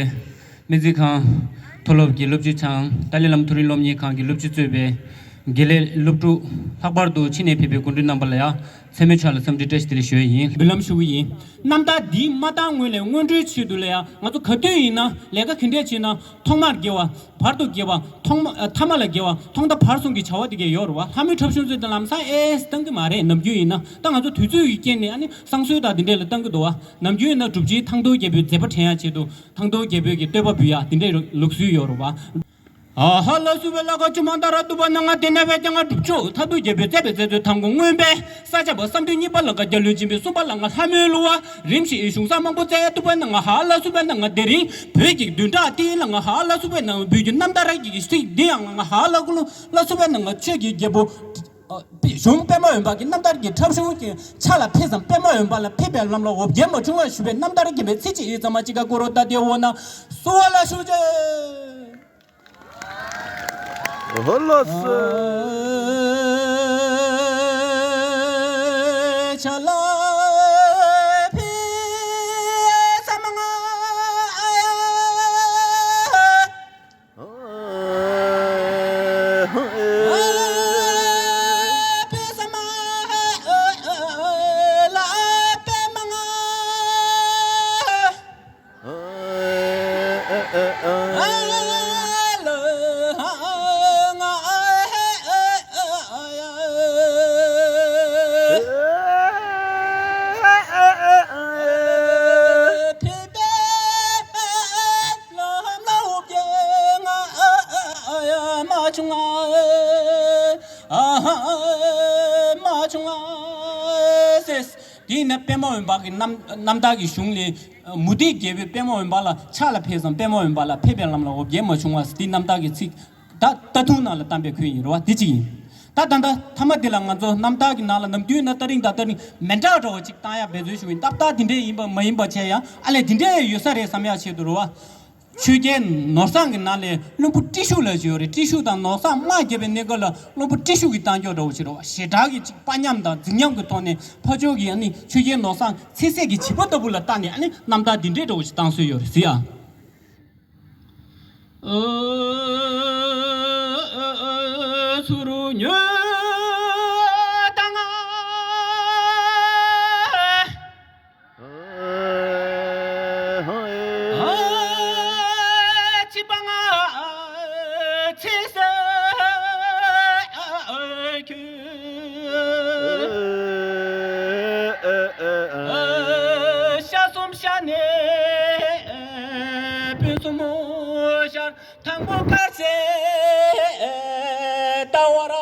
སྨན་རྩིས་ཁང་མཐོ་སློབ་ཀྱི་སློབ་སྤྱི་ཚང་། ཏཱ་ལའི་བླ་མ་མཐོ་རིམ་སློབ་གཉེར་ཁང་གི་སློབ་སྤྱི་གཙོས་པའི་དགེ་ལས་སློབ་ཕྲུག། ལྷག་པར་དུ་ཕྱི་ནས་ཕེབས་པའི་གོ་སྒྲིག་རྣམ་པ་ལ་ཡང་མཚན་མོའི་ཆ་ལ་འཚམས་འདྲི་བཀྲ་ཤིས་བདེ་ལེགས་ཞུ་ཡ་ཡིན། འབུལ་ལམ་ཞུ་གི་ཡིན། རྣམ་ཐར་འདི་མ་བཏང་སྔོན་ལ་སྔོན་འགྲོའི་ཆེད་དུ་ལ་ཡང་ང་ཚོ་ག་དུས་ཡིན་ན་ལས་ཀ་ག་འདྲས་བྱེད་ན་ཐོག་མར་དགེ་བ། བར་དུ་དགེ་བ། ཐོག་མ། ཐ་མ་ལ་དགེ་བ། ཐོག་མཐའ་བར་གསུམ་གྱི་བྱ་བ་དེ་གས་ཡོད་རེད་བ། ལྷ་མོའི་འཁྲབ་གཞུང་ཚོས་དེ་ལམ་སང་ཨེ་སི་བཏང་གི་མ་རེད། ནམ་རྒྱུན་ཡིན་ན། ད་ང་ཚོ་དུས་ཚོད་ཀྱི་རྐྱེན་ནས་ཨ་ནི་བསང་གསོལ་དང་དེ་འདྲས་ལ་བཏང་གི་འདུག་བ། ནམ་རྒྱུན་ཡིན་ན་སྒྲུབ་བྱེད་ཐང་སྟོང་རྒྱལ་པོའི་མཛད་པ་དྲན་ཡག་ཆེད་དུ་ཐང་སྟོང་རྒྱལ་པོའི་གི་བསྟོད་པ་འབུལ་ཡག་དེ་འདྲས་ལུགས་སྲོལ་ཡོད་རེད་བ། ཨ་ཧ་ལ་སུ་བེ་ལ་ཀ་ཅུ་མ་ད་ར་ཏུ་བ་ན་ང་དེ་ན་བེ་ཏེ་ང་སྒྲུབ་ཆོག་ཐ་དུ་རྒྱལ་པོའི་མཛད་པའི་མཛད་ཚུལ་དང་གོ་མངོན་པས། ས་སྐྱ་པ་བསམ་གྲུབ། གཉིས་པ་ལ་ཀ་རྒྱལ་བློན་ཆེན་པོའི། གསུམ་པ་ལ་ང་ལྷ་མོའི་གླུ་བ། རིམ་བཞིན་གཞུང་བསྲང་མང་པོ་བཙལ་ཐུབ་པ་ན་ང་ཧ་ལ་སུ་བེ་ན་ང་དེ་རིང་བོད་ཀྱི་བདུན་ཕྲག་ཏི་ལ་ང་ཧ་ལ་སུ་བེ་ན་བོད་ཀྱི་རྣམ་ཐར་གྱི་ཚིག་འདི་ཡང་ང་ཧ་ལ་ཀུ་ལུ་ལ་སུ་བེ་ན་ང་ཆོས་ཀྱི་རྒྱལ་པོ། ཨ། གཞུང་པདྨ་འོད་འབར་གྱི་རྣམ་ཐར་གྱི་འཁྲབ་གཞུང་གི་ཆ་ལ་ཕེབས་སམ། པདྨ་འོད་འབར་ལ་ཕེབས་པའི་ལམ་ལ་འོ་བརྒྱལ་མ་བྱུང་བར་ཞུ་བའི་རྣམ་ཐར་རྒྱན་པའི་ཚིག་གཅིག་ཡིག་ཙམ་མ་གཅིག་ག་གུ་རུ་ད་དེ་འོ་ན་སུ་བ་ལ་ཞུ་ཅེ། ཧོ་ལོ་སི། ཆ་ལ་ཕི་ས་མ་ང་ཨ་ཡ། ཕི་ས་མ་ལ་པེ་མ་ང་། དེས་ན་པདྨ་འོད་འབར་གྱི་རྣམ་རྣམ་ཐར་གྱི་གཞུང་ལས། མུ་སྟེགས་རྒྱལ་པོས་པདྨ་འོད་འབར་ལ་ཕྱག་ལ་ཕེབས་སམ། པདྨ་འོད་འབར་ལ་ཕེབས་པའི་ལམ་ལ་འོ་བརྒྱལ་མ་བྱུང་བ་འདི་རྣམ་ཐར་གྱི་ཚིག་ད་ད་དུང་ནང་ལ་བཏང་པའི་ཁུལ་ཡིན་རེད་བ། འདི་གཅིག་ཡིན། ད་ད་ལྟ་ཐ་མ་འདི་ལ་ང་ཚོ་རྣམ་ཐར་གྱི་ནང་ལ་ནམ་རྒྱུན་ན་ད་རིང་ད་ད་རིང་མི་འདྲ་འདྲ་བ་ཅིག་བཏང་ཡག་འབད་བརྩོན་ཞུ་ཡིན། ཏག་ཏག་འདི་འདྲས་ཡིན་པ་མ་ཡིན་པ་བྱས་ཡང་ཨ་ལས་འདི་འདྲས་ཡོད་ས་རེད་བསམ་ཡག་ཆེད་དུ་རེད་བ། ཆོས་རྒྱལ་ནོར་བཟང་གི་ནང་ལས་བློན་པོ་ཏྲི་ཤུ་ལབ་ཅིག་ཡོད་རེད། ཏྲི་ཤུ་དང་ནོར་བཟང་དམག་རྒྱབ་པའི་གནས་སྐབས་ལ་བློན་པོ་ཏྲི་ཤུ་གིས་བཏང་ཀྱོག་འདྲ་བོ་ཞིག་རེད་བ། ཞེ་དྲག་གི་ཅིག་དཔའ་ཉམས་དང་རྫིག་ཉམས་ཀྱི་ཐོག་ནས་ཕར་ཕྱོགས་ཀྱི་ཨ་ནི་ཆོས་རྒྱལ་ནོར་བཟང་ཚེ་ཟད་ཀྱི་བྱིས་པ་ལྟ་བུ་ལ་བལྟས་ནས་ཨ་ནི་རྣམ་ཐར་འདི་འདྲའི་འདྲ་བོ་ཞིག་བཏང་སྲོལ་ཡོད་རེད་ཟེར་ཡ། ཚུ་རུ་ཉོ་དང་ཨ། ཅི་པ་ང་ཚེ་ས་ཁྱོད། ཤ་གསུམ་ཤ་ནས་སྤུན་གསུམ་ཤར། དང་པོ་དཀར་ཟས་ལྟ་བར་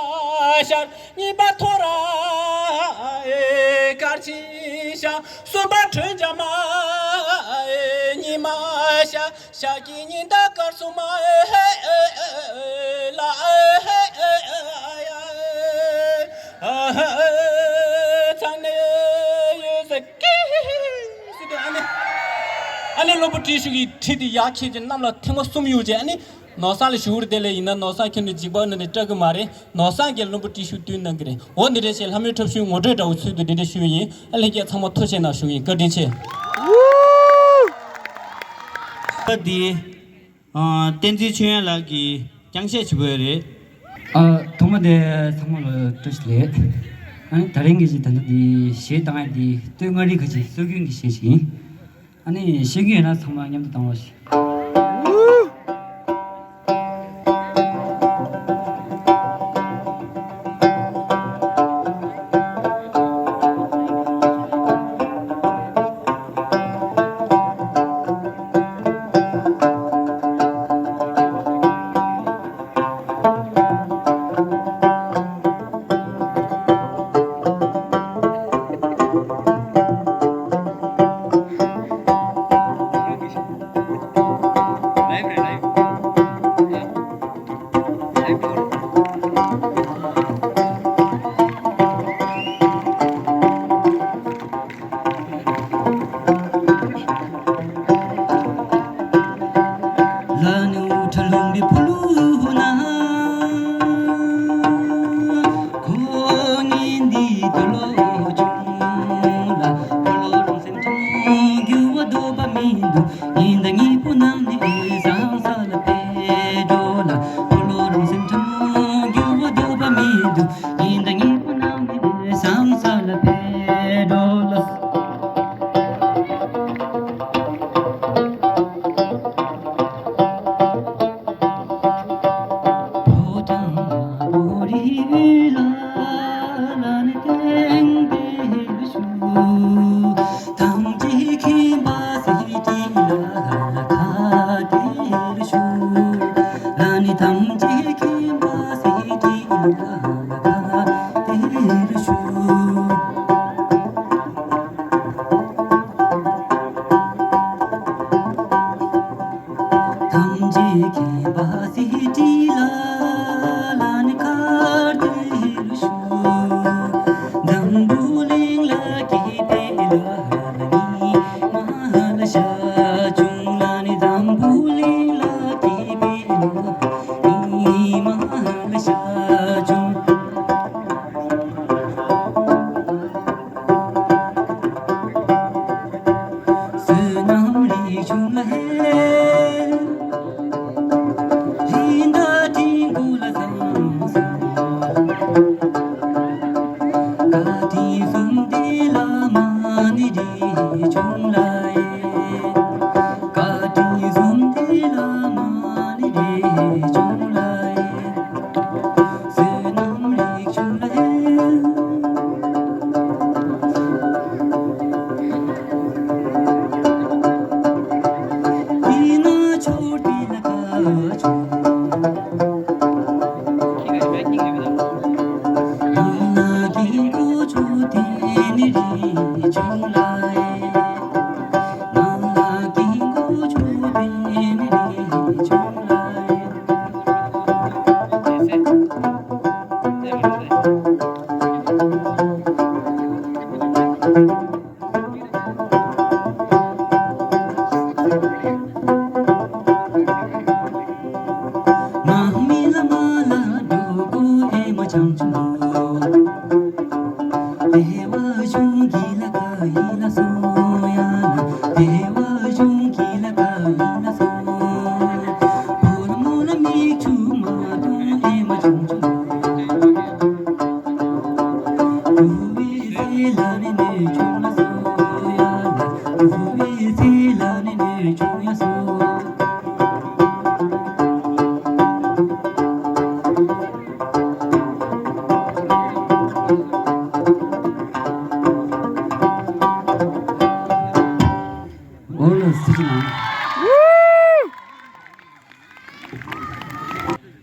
ཤར། གཉིས་པ་ཐོ་ར་དཀར་ཆེན་ཤར། གསུམ་པ་དྲོད་འཇམ་མ་ཉི་མ་ཤར། ཤར་གྱི་ཉི་ཟླ་དཀར་གསུམ་མ་ལ་ཚང་ནས་ཡོད་ཟེར་གི་ཟེར་དུས་ཨ་ནི། ཨ་ནི་བློན་པོ་ཏྲི་ཤུ་གི་ཁྲི་དེ་ཡར་ཁྱེར་གྱི་གནམ་ལ་ཐེངས་མ་གསུམ་གཡུག་རྗེས་ཨ་ནི། ནོར་བཟང་ལ་ཞུ་བར་དེ་ལས་ཡིན་ན་ནོར་བཟང་ཁྱོད་ནི་འཇིགས་པ་ནི་ནི་སྐྲག་གི་མ་རེད། ནོར་བཟང་གིས་བློན་པོ་ཏྲི་ཤུ་བཏུལ་གནང་གི་རེད། འོ་འདི་འདྲ་བྱས་ལྷ་མོའི་འཁྲབ་གཞུང་ངོ་སྤྲོད་འདྲ་བོ་ཚུལ་དུ་འདི་འདྲ་ཞུས་ཡིན། ཨ་ལྷན་རྒྱས་ཚང་མ་ཐུགས་རྗེ་གནང་ཞུ་ཡིན། བཀའ་དྲིན་ཆེ། ད་འདི། ཨ། བསྟན་འཛིན་ཆོས་དབྱངས་ལགས་ཀྱིས་རྐྱང་གཞས་བྱེད་དགོས་རེད། ཨ། ཐོག་མ་དེ་ཚང་མ་ལ་བཀྲ་ཤིས་བདེ་ལེགས། ཨ་ནི་ད་རིང་གི་ཅིག་ད་ལྟ་འདི་གཞས་བཏང་ཡ་འདི་སྟོད་མངའ་རིས་ཁ་ཆེ་སྲོལ་རྒྱུན་གྱི་གཞས་ཤིག་ཡིན། ཨ་ནི་ཤེས་ཀྱི་ཡོད་ན་ཚང་མ་མཉམ་དུ་བཏང་རོགས་ཞེས། གཉིས་པོ་རྣམས་ནི་ཟང་ས་ལ་འཕེལ་འགྲོ་ལ། འཁོར་ལོ་རང་སེམས་ཕྲ་མོ་འགྱུར་བ་འདོད་པ་མི་འདུག་ཉི་ཟླ་གཉིས་པོ་རྣམས་ནི་ཟང་ས་ལ་འཕེལ་འགྲོ་ལ། ཕོ་བྲང་ན་བོ་རི་ལ་ལ་ནི་སྟེང་དེར་བཞུགས། ཐམས་ཅད་མཁྱེན་པ་སྲིད་ཁྲི་ལ་ཁ་དེར་བཞུགས། ལ་ནི་ཐམས་ཅད་མཁྱེན་པ་སྲིད་ཁྲི་ལ་ཁ་དེར་བཞུགས། ཐམས་ཅད་མཁྱེན་པ་སྲིད་ཁྲི་ལ་ལ་ནི་ཁ་དེར་བཞུགས། འཛམ་བུ་གླིང་ལ་སྐྱེས་པའི་ལ་ལ་ཉི་མ་ལ་ཞལ་བྱུང་། ལ་ནི་འཛམ་བུ་གླིང་ལ་སྐྱེས་པའི་ལ་ཉི་མ་ལ་ཞལ་བྱུང་། བསོད་ནམས་རིགས་ཆུང་ལ་ཧེ། རིགས་མཐའ་སྤྲིན་དགུ་ལ་ཚང་སོང་། བཀའ་དྲིན་གསུམ་ལྡན་བླ་མ་ནི་རིགས་ཆུང་ལ་ཧེ། བཀའ་དྲིན་གསུམ་ལྡན་བླ་མ་ནི་རིགས་ཆུང་ལ་ཧེ། བསོད་ནམས་རིགས་ཆུང་ལ་ཧེ། དེ་ན་མཆོག་དེ་ལ་ཁ་ཆུང་། ནང་ལ་དཀྱིལ་འཁོར་མཆོག་དེ་ནི་རིགས་ཆུང་ལ་ཧེ། ནང་ལ་དཀྱིལ་འཁོར་མཆོག་དེ་ནི་རིགས་ཆུང་ལ་ཧེ། མ་མི་ལ་མ་ལ་འགྲོ་དགོས་ཨེ་མ་བྱང་ཆུབ་འགྲོ། དེ་བ་གཞུང་གི་ལ་ཁ་ཡི་ལ་སོ་ཡ་ན། དེ་བ་གཞུང་གི་ལ་ཁ་ཡི་ལ་སོ། བོ་ལ་མོ་ལ་མིག་ཆུ་མ་གཏོང་ཨེ་མ་བྱང་ཆུབ་འགྲོ། བུ་བའི་ཚེ་ལ་ནི་ནུས་ཆུང་ལ་སོ་ཡ་ན། བུ་བའི་ཚེ་ལ་ནི་ནུས་ཆུང་ལ་སོ། འོ་ལགས་སོ། ཐུགས་རྗེ་གནང་།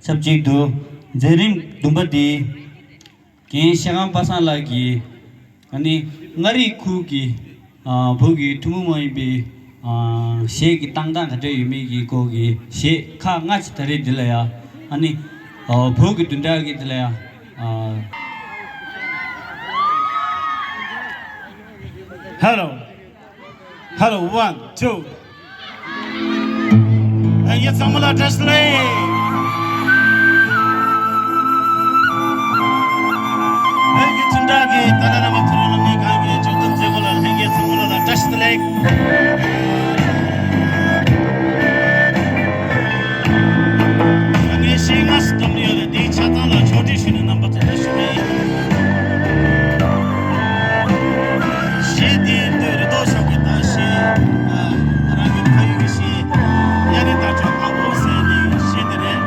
ཆབས་ཅིག་ཏུ་མཛད་རིམ་བདུན་པ་འདི་རྒན་ཤ་སྒང་པ་སངས་ལགས་ཀྱིས་ཨ་ནི་མངའ་རིས་ཁུལ་གྱི་ཨ་བོད་ཀྱི་ཐུན་མོང་མ་ཡིན་པའི་ཨ་གཞས་ཀྱི་བཏང་སྟངས་ག་འདྲ་ཡོད་མེད་ཀྱི་སྐོར་གྱི་གཞས་ཁག་ལྔ་ཅིག་ད་རེས་འདི་ལ་ཡ་ཨ་ནི་ཨ་བོད་ཀྱི་བདུན་ཕྲག་གི་འདི་ལ་ཡ་ཨ། Hello. Hello, one, two. ལྷན་རྒྱས་ཚང་མ་ལ་བཀྲ་ཤིས་བདེ་ལེགས། བོད་ཀྱི་བདུན་ཕྲག་གི་ད་ལྟ་རང་དབང་མཐོ་རིམ་སློབ་གཉེར་ཁང་གི་ལྗགས་རྩོམ་མཛད་སྒོ་ལ་ལྷན་རྒྱས་ཚང་མ་ལ་བཀྲ་ཤིས་བདེ་ལེགས། ད་ངས་གཞས་ལྔ་ཞིག་བཏང་གི་ཡོད་ལ། དེའི་ཆ་ཚང་ལ་ཕྱོགས་སྒྲིག་ཞུས་ནས་རྣམ་པ་ཚོ་ལ་ཞུ་གི་ཡིན། གཞས་འདི་མདོས་རེ་དོགས་ཤོག་གི་ད་གཞས། ཨ། རང་གི་ཕ་ཡུལ་གྱི་གཞས། གཡའ་རི་དར་ལྕོག་དཀར་པོ་ཟེར་ནི་གཞས་འདི་རེད།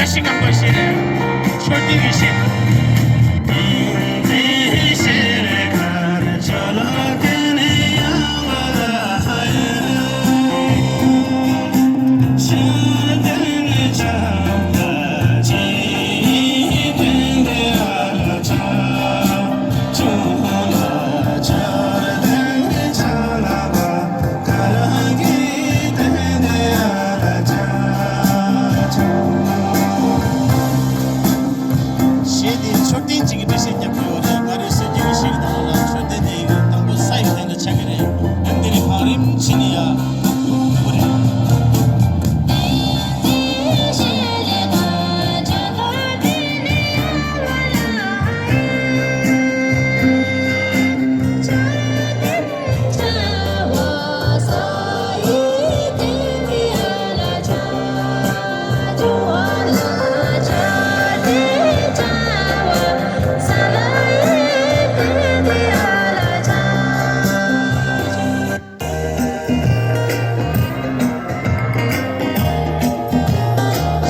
བཀྲ་ཤིས་སྒང་པ་ཞེས་རེད། མཆོད་རྟེན་གྱི་ཞེས། གཞས་འདི་མཆོད་རྟེན་གཅིག་གི་འགྲེལ་བཤད་རྒྱབ་ཀྱི་ཡོད་རེད། ང་རའི་སྲོལ་རྒྱུན་གྱི་གཞས་ཀྱི་ནང་ལ་མཆོད་རྟེན་འདི་དང་པོ་ས་ཡི་སྟེང་དུ་ཆགས་ཀྱི་རེད། ཨ་ནི་འདི་ནི་བང་རིམ་ཕྱིན་ནས་ཡ།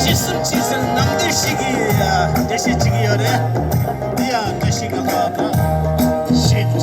ཞེས་གསུམ་ཅིག་ཟེར་ནང་དོན་ཞིག་གི་འགྲེལ་བཤད་བྱེད་ཀྱི་ཡོད་རེད། འདི་ཡང་བཀྲ་ཤིས་སྒང་པ་ཞེས་བྱ།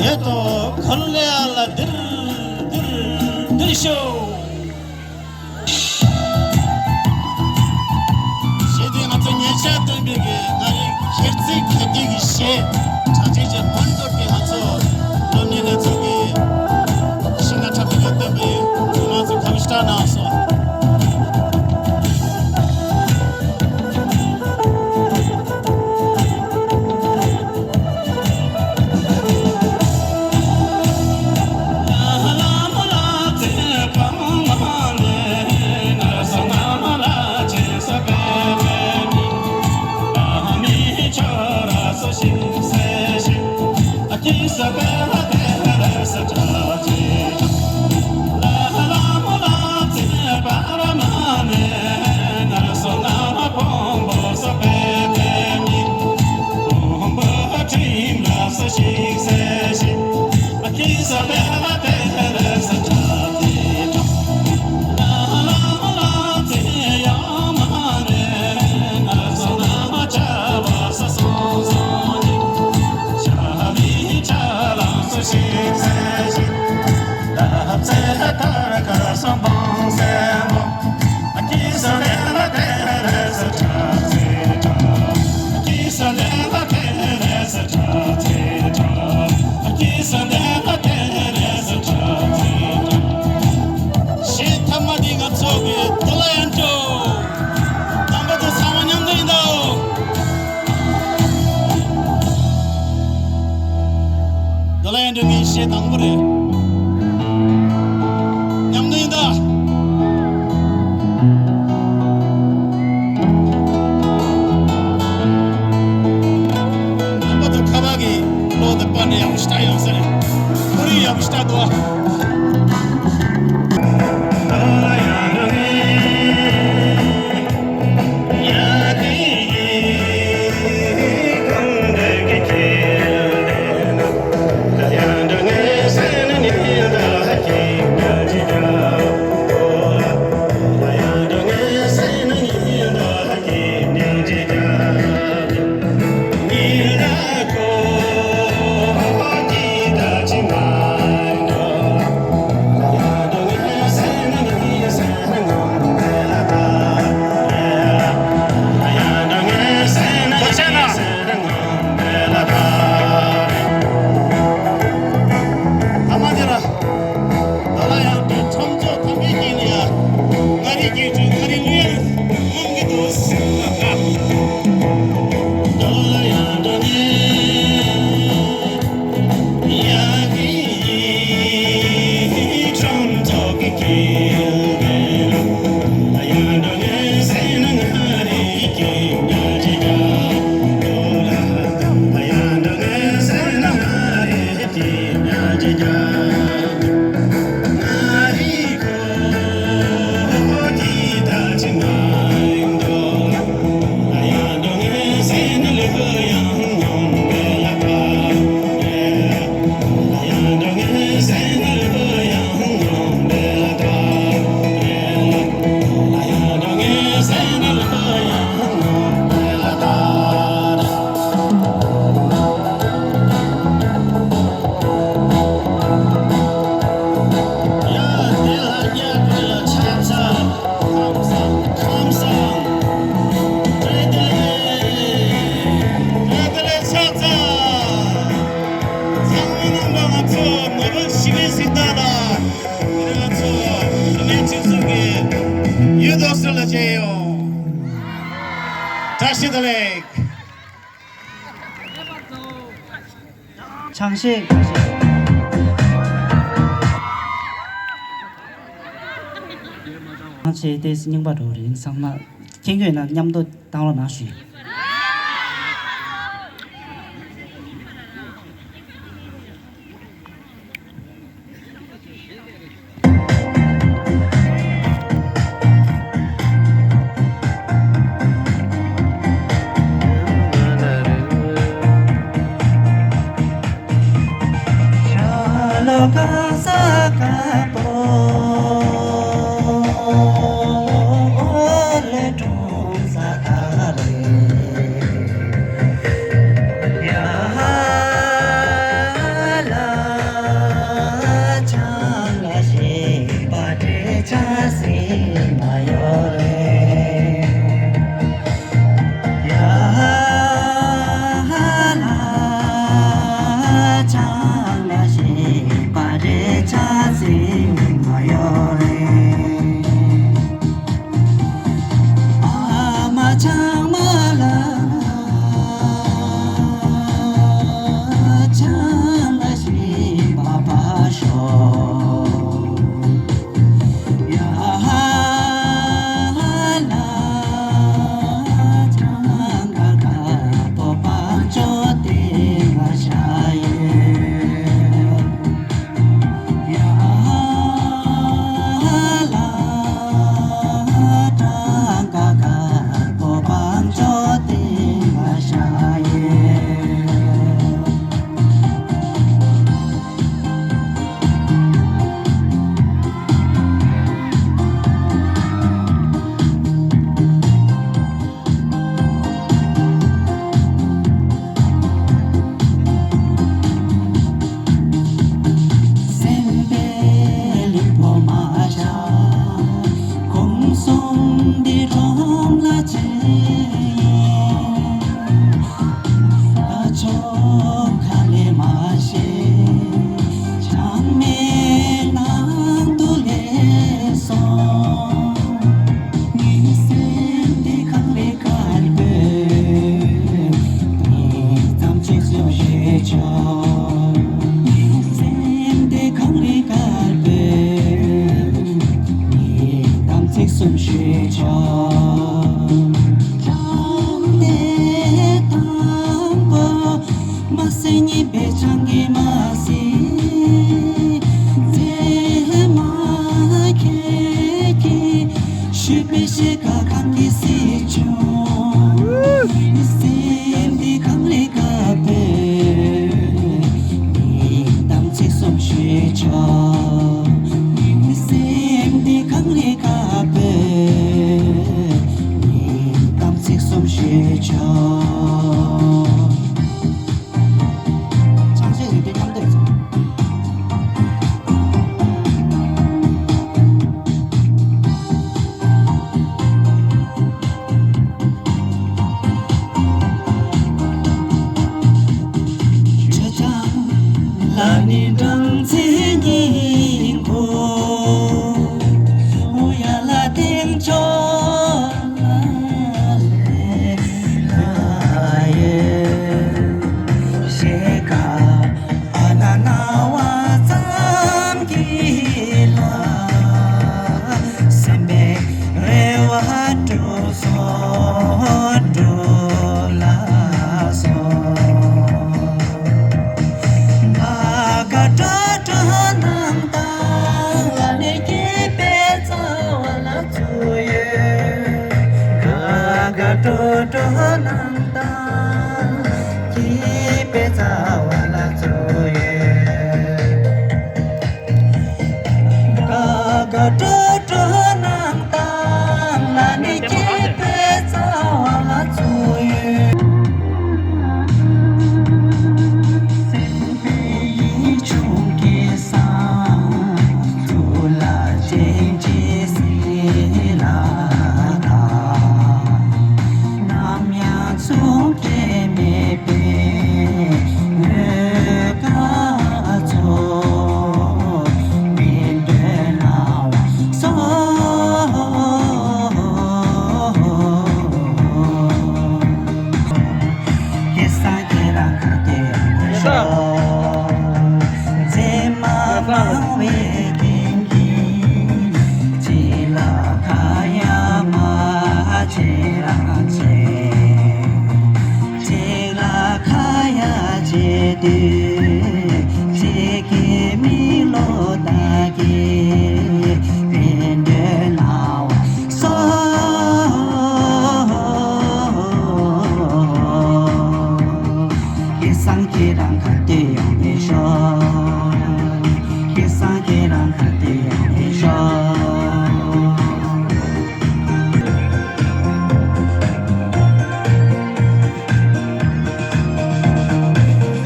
ཡོད་དོ། ཁོ་ལ་ཡ་ལ་དིར་དིར་དིར་ཤོ། གཞས་དེ་ང་ཚོ་ཉེ་ཆར་བཏོན་པའི་གི་ང་རའི་ཁྱེར་ཚིག་ཁ་སྐད་ཀྱི་གཞས་གྲགས་ཅན་གྱི་མོན་གྷོ་གི་ང་ཚོ་སློབ་གཉེར་ལས་ཚོགས་ཀྱི་ཤིང་ནག་འཁྲབ་སྟོན་ལ་བཏོན་པའི་ང་ཚོ་ཁ་བྱང་བཏང་གནང་སོང་། གཞས་ཐ་མ་འདི་ང་ཚོ་གི་རྡོ་ལ་ཡར་འགྲོ། དང་པོ་དང་ཚང་མ་མཉམ་དུ་ཡིན་དོ། རྡོ་ལ་ཡར་འགྲོ་ངའི་གཞས་དང་པོ་རེད། མཉམ་དུ་ཡིན་དོ། རྣམ་པ་ཚོ་ཁ་པར་གྱི་གློག་དེ་སྤར་ནས་ཡག་པོ་ཞིག་བཏང་ཡོང་ས་རེད། ཁོར་ཡུག་ཡག་པོ་ཞིག་བཏང་འདུག་ཨ། རྡོ་སོལ་ལ་མཇལ་ཡོང་། བཀྲ་ཤིས་བདེ་ལེགས། ཆང་གཞས། ཆང་གཞས་དེ་རྙིང་པ་འགྲོ་རིང་ཚང་མ་མཁྱེན་གྱི་ཡོད་ན་མཉམ་དུ་བཏང་རོགས་གནང་ཞུ། ཁྱེད་ཀྱི་མིག་ལོགས་བདག་གིས་བསྟན་འགྲོའི་སྣང་བ་སོགས། ཁྱེད་སང་ཁྱེད་རང་ག་དུས་ཡོང་བའི་ཤོག་ཁྱེད་སང་ཁྱེད་རང་ག་དུས་ཡོང་བའི་ཤོག་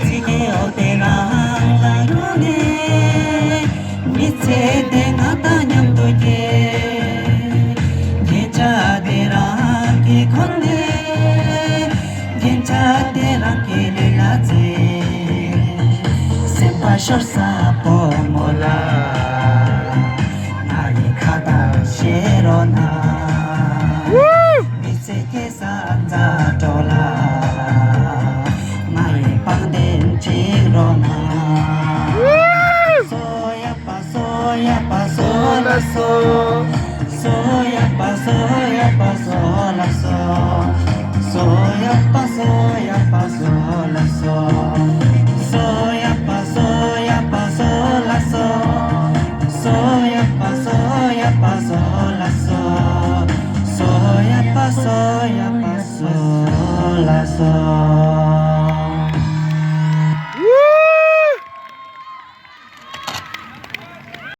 ཚིག་གི་འོད་དེ་རང་ལ་རོལ་ནས། མི་ཚེ་དེ་ང་དང་མཉམ་དུ་སྐྱེལ། རྒྱན་ཆ་དེ་རང་གིས་གོན་ནས། རྒྱན་ཆ་དེ་རང་གི་ལུས་ལ་བཙལ། སེམས་པ་ཤོར་ས་བུ་མོ་ལ། ང་ཡི་ཁ་བཏགས་བཞེས་རོགས་གནང་། མི་ཚེ་སྐྱེལ་ས་མཛའ་གྲོགས་ལ། ང་ཡི་པང་གདན་བསྒྲིགས་རོགས་གནང་། སོ་ཡ་པ་སོ་ཡ་པ་སོ་ལ་སོ། སོ་ཡ་པ་སོ་ཡ་པ་སོ་ལ་སོ། སོ་ཡ་པ་སོ་ཡ་པ་སོ་ལ་སོ། སོ་